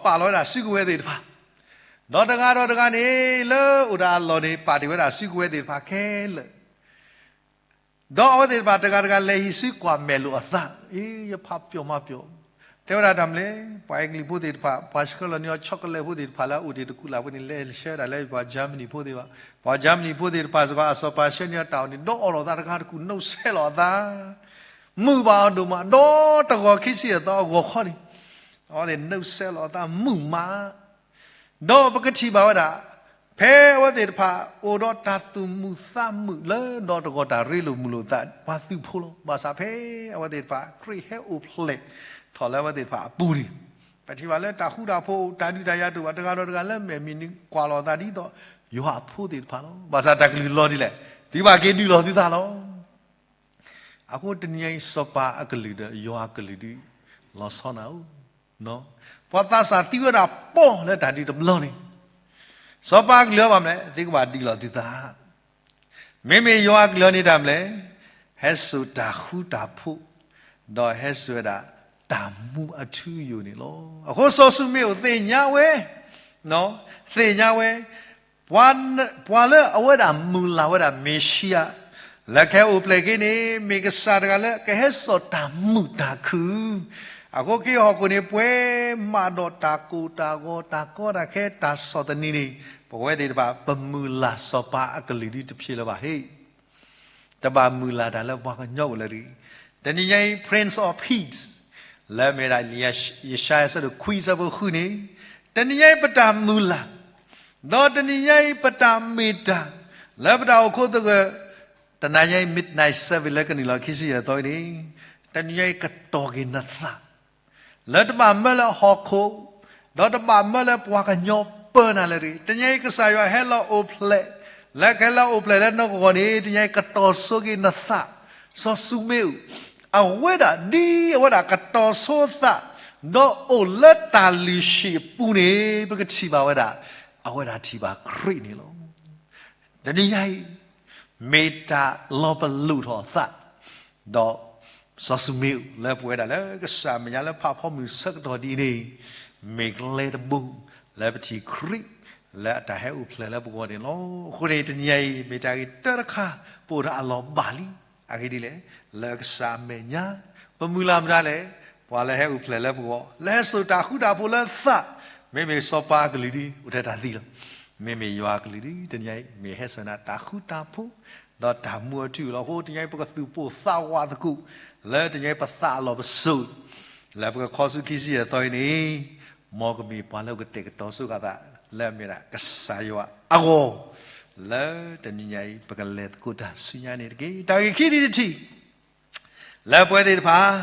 ပာ်လီၤဝဲဒၣ်စုကဝဲၤသ့ၣ်တဖၣ်, ဒီးတဂၤဒီးတဂၤန့ၣ် လၢအိၣ်ဒီးအလီၢ်န့ၣ် ပာ်တ့ၢ်ဝဲဒၣ်စုကဝဲၤသ့ၣ်တဖၣ်ခဲလၢာ် ဒီးအဝဲသ့ၣ်တဖၣ်တဂၤတဂၤလဲၤဟံးစုကွၢ်မဲာ်လိာ်အသး, အ့ ယဖးပျီမၤပျီ, တဲဝဲဒၣ်တၢ်မလဲၣ်, ပှၤအဲကလံးဖိသ့ၣ်တဖၣ် ပှၤဆှၢလီၤန့ၢ်အီၤ chocolate ဖိသ့ၣ်တဖၣ်လၢအအိၣ်တ့ၢ်တကူးလၢ်ဖိန့ၣ် လဲၤဆှၢဒၣ်လၢပှၤ Germany ဖိသ့ၣ်တဖၣ်, ပှၤ Germany ဖိသ့ၣ်တဖၣ်စ့ၢ်ကီး အစီၤပၤဆှၢန့ၢ်အီၤတၢ်အီၣ်န့ၣ် ဒီးအီၣ်လီၤသးတဂၤတကူၣ် နုာ်ဆဲးလီၤအသး, မုာ်ဘၣ်အီၤဒိၣ်မး, ဒီးတဂီၤခံဆံယဲၢ်သီအဂီၤခီန့ၣ် အဝဲသ့ၣ်နုာ်ဆဲးလီၤအသးမုာ်မး ဒီးပကထံၣ်ဘၣ်ဝဲဒၣ် ဖဲအဝဲသ့ၣ်တဖၣ်အိၣ်ဒီးတၢ်သူၣ်မုာ်သးမုာ်လၢဒီးတဂီၤတၢ်ရ့လိာ်မုာ်လိာ်သး ပှၤသုးဖိလီၤ. ဘၣ်ဆၣ်ဖဲအဝဲသ့ၣ်တဖၣ် ခရံာ်ဟဲအိၣ်ဖျဲၣ်ထီၣ်လၢအဝဲသ့ၣ်တဖၣ်အပူၤန့ၣ် ပထံၣ်ဘၣ်လၢတၢ်ဃူတၢ်ဖိး တၢ်ဒုးတၢ်ယၤတအိၣ်ဘၣ် တဂၤဒီးတဂၤလၢမဲာ်မံၤန့ၣ် ကွၢ်လီၤအသးဒ်သိး ယွၤအဖိသ့ၣ်တဖၣ်လီၤ. ဘၣ်ဆၣ်တၢ်ကလုၢ်လီၤဒ်လဲၣ်, သုဘၣ်က့ၤဒုးလီၤသုသးလီၤ. အဃိတနံၤအံၤ စီၤပၤအကလုၢ်ဒီးယွၤအကလုၢ်ဒုး လီၤဆီနၤဧိၤ, ပှၤသးစၢ်သံဝဲဒၣ်ပီၢ်လၢတၢ်ဒုးတဘျီန့ၣ်, စီၤပၤအကလုၢ်အီၤဘၣ်မနုၤလဲၣ်, သုကဘၣ်ဒုးလီၤသုသး မ့မ့ၢ်ယွၤအကလုၢ်အီၤန့ၣ်တၢ်မနုၤလဲၣ်, ဟဲစိာ်တၢ်ဃူတၢ်ဖိး, ဒီးဟဲစိာ်ဝဲဒၣ်တၢ် တၢ်မူအထူအယိာ်န့ၣ်လီၤ. အဃိစီၤၡူမ့းအိၣ်သ့ၣ်ညါဝဲ, သ့ၣ်ညါဝဲ, ပှၤလၢအဝဲဒၣ်မုၢ်လၢ်ဝဲဒၣ်မ့ၤၡံယၤ လၢကဟဲအိၣ်ဖျဲၣ်က့ၤန့ၣ် မ့ၢ်ကစၢ်တဂၤလၢကဟဲစိာ်တၢ်မုာ်တၢ်ခုၣ်, အဃိက့ၤဟီၣ်ခိၣ်န့ၣ် ပှဲၤမးဒီးတၢ်ကိၢ်တၢ်ဂီၤ တၢ်ကီတၢ်ခဲတၢ်ဆီၣ်သနံးန့ၣ် ပဝဲသ့ၣ်တဖၣ် ပမုၢ်လၢ်စီၤပၤအကလုၢ်ဒ်တဖျ့လၢၤဘၣ်ဟ့ၣ် တဘၣ်မုၢ်လၢ်တၢ်လၢပှၤကညီအိၣ်လၢၤတဂ့ၤ. တနံၤညါအံၤ Prince of Peace လၢအမ့ၢ်ဒၣ် ယၡါယၤအဆၢဒိၣ်ခွံအဆၢဖိဃုန့ၣ်, တနံၤညါအံၤပတၢ်မုၢ်လၢ်, ဒီးတနံၤညါအံၤပတၢ်မ့ၢ်တၢ် လၢပတၢ်အိၣ်ခိးသဂၢၢ်, တနံၤညါအံၤ midnight service လၢကနုာ်လီၤခံဆံယဲၢ်သီအံၤန့ၣ်, တနံၤညါအံၤကတီၤက့ၤနသး လၢတဘၣ်မၢလၢဟီၣ်ခိၣ်, ဒီးတဘၣ်မၢလၢပှၤကညီပၢနၤလၢၤတဂ့ၤ. တနံၤအံၤကစၢ်ယွၤဟဲလီၤအိၣ်ဖျဲၣ်, လၢကဟဲလီၤအိၣ်ဖျဲၣ်လၢနဂီၢ်န့ၣ် တနံၤအံၤကတီၤဆိက့ၤနသး, စီၤၡူမ့းအိၣ်, အဝဲဒၣ်ဒ်အဝဲဒၣ်ကတီၤဆိသး, ဒီးအိၣ်လၢတၢ်လုၢ်ဟံၣ်အပူၤန့ၣ် ပကထံၣ်ဘၣ်ဝဲဒၣ်, အဝဲဒၣ်ထံၣ်ဘၣ်ခရံာ်န့ၣ်လီၤ. တနံၤညါအံၤ, မ့ၢ်တၢ်လီၤပလိာ်ထီၣ်အသး, ဒီးစီၤၡူမ့းအိၣ်လၢပဝဲဒၣ်လၢကစၢ်အမဲာ်ညါလၢဖးဖီမုၢ်ဆၢကတီၢ်ဒ်အံၤန့ၣ်, မ့ၢ်ကျဲတဘိ, လၢပထံၣ်ခရံာ်, လၢအတၢ်ဟဲအိၣ်ဖျဲၣ်လၢပဂီၢ်န့ၣ်လီၤ. အဃိန့ၣ်တနံၤညါအံၤ မ့ၢ်တၢ်ဂ့ၤတၢ်တခါ, ပအိၣ်ဒီးအလီၢ်ဘၣ်လံ, အဂ့ၢ်ဒ်လဲၣ်, လၢကစၢ်အမဲာ်ညါ, ပမုၢ်လၢ်မတၤလဲၣ်, ပှၤလၢဟဲအိၣ်ဖျဲၣ်လၢပဂီၢ်, လၢဟဲစိာ်တၢ်ဃူတၢ်ဖိးလၢသး, မ့မ့ၢ်စီၤပၤအကလုၢ်ဒ် အိၣ်ထဲတၢ်သံလီၤ. မ့မ့ၢ်ယွၤအကလုၢ်ဒ် တနံၤညါအံၤ မ့ၢ်ဟဲစိာ်နၤတၢ်ဃူတၢ်ဖိး, ဒီးတၢ်မူအထူအယိာ်လီၤ. အဃိတနံၤညါအံၤ ပကသူၣ်ပိၢ်သးဝးသကိး, လၢတနံၤညါအံၤပသးအလီၢ်ပစိာ်, လၢပကခီဆူခံဆံယဲၢ်သီအံၤန့ၣ်, မ်ကမ့ၢ်ပှၤလၢကတဲာ်ကတီၤဆိဃာ်သး, လၢအမ့ၢ်ဒၣ်ကစၢ်ယွၤအဂီၢ်, လၢတနံၤညါအံၤ ပကလဲၤသကိးတၢ်ဆူညါန့ၣ်တက့ၢ်. တၢ်ဂ့ၢ်ခံဒ်တထံၣ် လၢပဝဲသ့ၣ်တဖၣ်,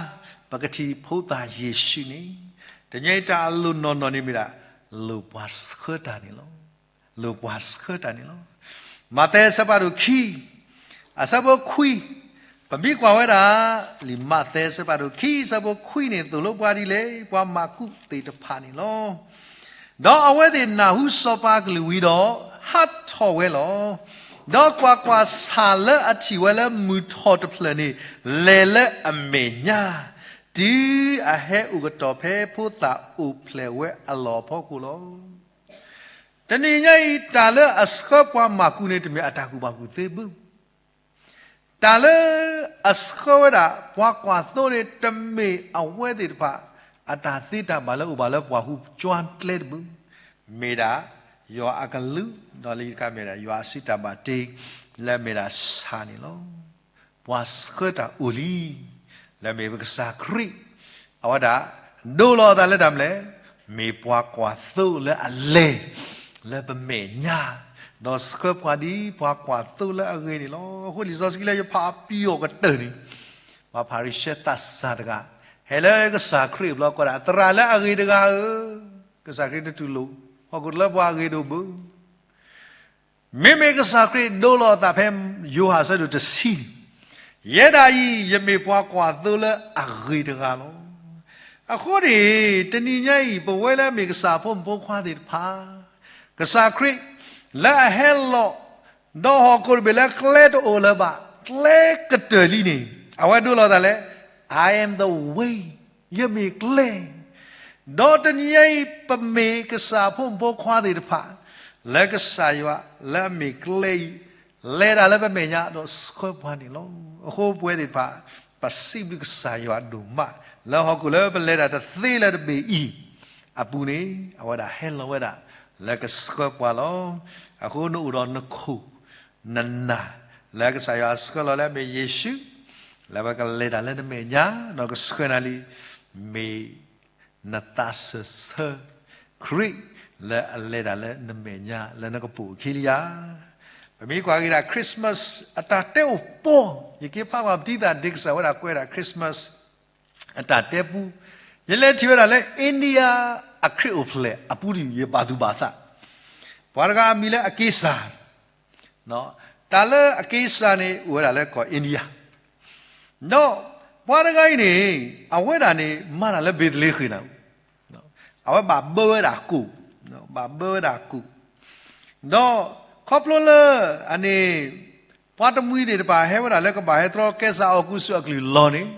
ပကထံၣ်ဖိသၣ်ယ့ၣ်ၡူးန့ၣ်, တနံၤညါအံၤတၢ်အလိၣ်နီၢ်နီၢ်န့ၣ်မ့ၢ်ဒၣ်, လိၣ်ပှၤဆှၢတၢ်န့ၣ်လီၤ. လိၣ်ပှၤဆှၢတၢ်န့ၣ်လီၤ. မးသဲအဆၢဖးဒိၣ်ခံ, အဆၢဖိခွံ, ပမ့ၢ်ကွၢ်ဝဲဒၣ်, လံာ်မးသဲအဆၢဖးဒိၣ်ခံ အဆၢဖိခွံန့ၣ် သိၣ်လိပှၤဒ်လဲၣ်, ပှၤမၢ်ကူးသ့ၣ်တဖၣ်န့ၣ်လီၤ. ဒီးအဝဲသ့ၣ်နၢ်ဟူစီၤပၤအကလုၢ်ဝံၤဒီး, ဟးထီၣ်ဝဲလီၤ. ဒီးကွၢ်ကွၢ်, ဆၣ်လၢအထံၣ်ဝဲလၢမုၢ်ထီၣ်တဖျၢၣ်န့ၣ်, လဲၤလၢအမဲာ်ညါ, တုၤအဟဲအိၣ်ကတီၢ်ဖဲဖိသၣ်အိၣ်ဖျဲၣ်ဝဲအလီၢ်အဖီခိၣ်လီၤ. တနံၤညါအံၤ တၢ်လၢအဆှၢပှၤမၢ်ကူးန့ၣ် တမ့ၢ်အတၢ်ကူၣ်ဘၣ်ကူၣ်သ့ဘၣ်. တၢ်လၢအဆှၢဝဲဒၣ်ပှၤကွၢ်သိန့ၣ် တမ့ၢ်အဝဲသ့ၣ်တဖၣ် အတၢ်သ့တၢ်ဘၣ်လၢအိၣ်ဘၣ်လၢပှၢ်ဟူကၠွါကျဲတဘၣ်, မ့ၢ်ဒၣ်ယွၤအကလုၢ်, ဒီးလၢခံတခါမ့ၢ်ဒၣ်ယွၤအစုတၢ်ဘၣ်တ့, လၢအမ့ၢ်ဒၣ်ဆၣ်န့ၣ်လီၤ. ပှၤဆှၢတၢ်အိၣ်လံ, လၢအမ့ၢ်ပကစၢ်ခရံာ်, အဝဲဒၣ်ဒိလီၤအသးလၢတၢ်မနုၤလဲၣ်, မ့ၢ်ပှၤကွၢ်သိလၢအလဲၤ, လၢပမဲာ်ညါ, ဒီးဆှၢပှၤဒ်ပှၤကွၢ်သိလၢအဂ့ၤန့ၣ်လီၤ. အဃိလံာ်စီဆှံလၢယဖးအီၤပံအီၤကတၢၢ်န့ၣ်, ပှၤဖၤရံၤၡဲသးစၢ်တဂၤ, ဟဲလၢကစၢ်ခရံာ်အဘျီကိးဒၣ် သရၣ်လၢအဂ့ၤတဂၤဧၢ, ကစၢ်ခရံာ်တတူၢ်လိာ်, ဟီၣ်ခိၣ်တလၢပှၤအဂ့ၤဒိၣ်ဘၣ် မ့မ့ၢ်ကစၢ်ခရံာ်ဒိလီၤအသးဖဲယိၤဟၣ်အဆၢဒိၣ်တဆံန့ၣ်, ယဲဒၣ်အံၤ ယမ့ၢ်ပှၤကွၢ်သိလၢအဂ့ၤတဂၤလီၤ. အဃိန့ၣ် တနံၤညါအံၤ ပဝဲလၢအမ့ၢ်ကစၢ်ဖိမုၣ်ဖိခွါသ့ၣ်တဖၣ်, ကစၢ်ခရံာ်လၢအဟဲလီၤ, ဒီးဟီၣ်ခိၣ်တဘ့ၣ်လၢကျဲတအိၣ်လၢၤဘၣ်, ကျဲကတၢၢ်လံန့ၣ်, အဝဲဒိလီၤအသးလၢ I am the way, ယမ့ၢ်ကျဲ ဒီးတနံၤညါအံၤ ပမ့ၢ်ကစၢ်ဖိမုၣ်ဖိခွါသ့ၣ်တဖၣ်, လၢကစၢ်ယွၤလၢအမ့ၢ်ကျဲအံၤ, လဲၤတၢ်လၢပမဲာ်ညါဒီးဆှၢပှၤန့ၣ်လီၤ. အဃိပဝဲသ့ၣ်တဖၣ်, ပစံးဘျုးကစၢ်ယွၤဒိၣ်မး, လၢဟီၣ်ခိၣ်လၢပလဲၤတၢ်တသ့လၢၤတဘ့ၣ်အံၤ, အပူၤန့ၣ်, အဝဲဒၣ်ဟဲလီၤဝဲဒၣ်, လၢကဆှၢပှၤလီၤ. အဃိနအိၣ်ဒီးနခိၣ်, နနၢ်, လၢကစၢ်ယွၤဆှၢလီၤလၢအမ့ၢ်ယ့ၣ်ၡူး, လၢအဝဲကလဲၤတၢ်လၢနမဲာ်ညါ, ဒီးကဆှၢနၤလံ, မ့ၢ် နသးစၢၢ်ဆၢခရံာ် လၢအလဲၤတၢ်လၢနမဲာ်ညါ လၢနကပိာ်အခံလံဧါ. ပမ့ၢ်ကွၢ်က့ၤဒၣ် Christmas အတၢ်တဲအိၣ်ပှီၢ်, ယက့ၤဖးကွၢ်ပတံၤသးဒ့ကစၢ်ဝဲဒၣ်ကွဲးဒၣ် Christmas အတၢ်တဲပူ, ယလဲၤထံၣ်ဝဲဒၣ်လၢ India အခရံာ်အိၣ်ဖျဲၣ်အပူၤဒ်ယဘၣ်သူၣ်ဘၣ်သး, ပှၤတဂၤအမံၤလၢအက့စၢ် တၢ်လၢအက့စၢ်န့ၣ် အိၣ်ဝဲဒၣ်လၢကီၢ် India, ဒီးပှၤတဂၤအံၤန့ၣ် အဝဲဒၣ်န့ၣ် မၤတၢ်လၢဘ့းသလ့ဃ့ၣ်န့ၣ်, အဝဲဘၣ်ဘၢဝဲဒၣ်ကိၣ်, ဘၣ်ဘၢဝဲဒၣ်ကိၣ်, ဒီးခီဖျိလၢအန့ၣ် ပှၤတမှံၤသ့ၣ်တဖၣ်ဟဲဝဲဒၣ်လၢကဘၣ်ဟဲတြီကဲစၢ်အီကူဆူအကလုၢ်လီၢ်န့ၣ်,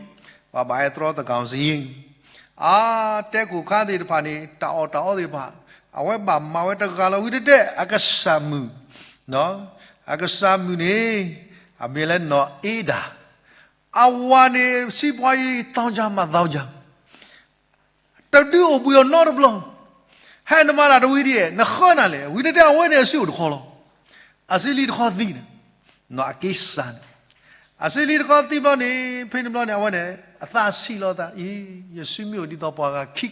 ပှၤဘၣ်ဟဲတြီသကီၣ်စယံၤ, အါ တဲခိၣ်ခါသ့ၣ်တဖၣ်န့ၣ် တၢ်အီၣ်တၢ်အီသ့ၣ်တဖၣ် အဝဲဘၣ်မၤဝဲတဂၤလီၤ. ဝံၤတတဲ အကစၢ်မုၣ်, အကစၢ်မုၣ်န့ၣ် အမံၤလၢနီၢ်အ့ဒၣ်, အဝၤန့ၣ် စံးပှၤအံၤ သီၣ်ကၢ်မၤသီၣ်ကၢ် တဒုးအိၣ်ဘှံးအီၤနီတဘျီ, ဟဲနမၤတၢ်တဝံၤဒ်လဲၣ်, နဃၢနၤလဲၣ်. ဝံၤတတဲ အဝဲန့ၣ်အစုအိၣ်တခီလီၤ. အစုလံတခီသံန့ၣ်, နီၢ်အက့စၢ်န့ၣ်, အစုလံတခီသံဘျီန့ၣ် ဖဲန့ၣ်ဘျီန့ၣ် အဝဲန့ၣ် အသးဆံးလီၤသး အံၤ ယစုမ့ၢ်အိၣ်ဒ်သိးပှၤဂၤခံခီ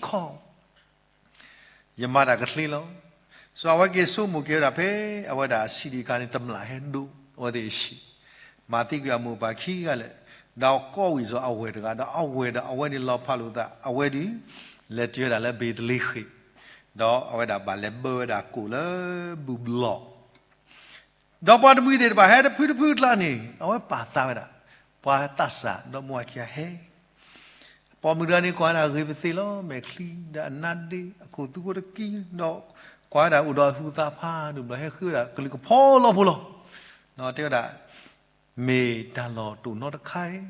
ယမၤတၢ်ကသ့လီၤ. စီၤအဝဲက့ၤဆိကမိၣ်က့ၤဝဲဒၣ်ဖဲ အဝဲဒၣ်အဆံးဒံးအခါန့ၣ် တမျၢ်ဟဲဒိးအဝဲသ့ၣ်အဆံး, မၤသံကွံာ်အမိၢ်ပၢ်ခံဂၤလဲၣ်, ဒီးကိးဝံၤစီၤအဝဲၢ်တဂၤ, ဒီးအဝဲၢ်ဒီးအဝဲန့ၣ်လီၤဖးလိာ်သး အဝဲဒၣ် လဲၤတုၤဝဲဒၣ်လၢဘ့းသလ့ဃ့ၣ်, ဒီးအဝဲဒၣ်ဘၣ်လဲၤဘၢဝဲဒၣ်ကိၣ်လၢဘူၣ်ဘျီၣ် ဒီးပှၤတမှံၤသ့ၣ်တဖၣ်ဟဲတဖုတဖုအကျါန့ၣ် အဝဲပာ်သးဝဲဒၣ် ပှၤသးစၢ်ဒီးမိၢ်အခံဂၤဟဲ, ပိာ်မုၣ်တဂၤန့ၣ်ကွၢ်ဝဲဒၣ်ဂ့ၤပသ့ၣ်လီၤ, မဲာ်ချံဒီးအနါဒ့ အခိၣ်သူဖိတကံ ဒီးကွၢ်ဝဲဒၣ်အိၣ်ဒီးအဟုးသးဖးဒိၣ်ဘျီ ဟဲဃုဝဲဒၣ်ကလုၢ်ကဖီလီဖိလီၤ. ဒီးတဲဝဲဒၣ် မ့ၢ်တၢ်လီၢ်တအိၣ်နီတခါအံၤ,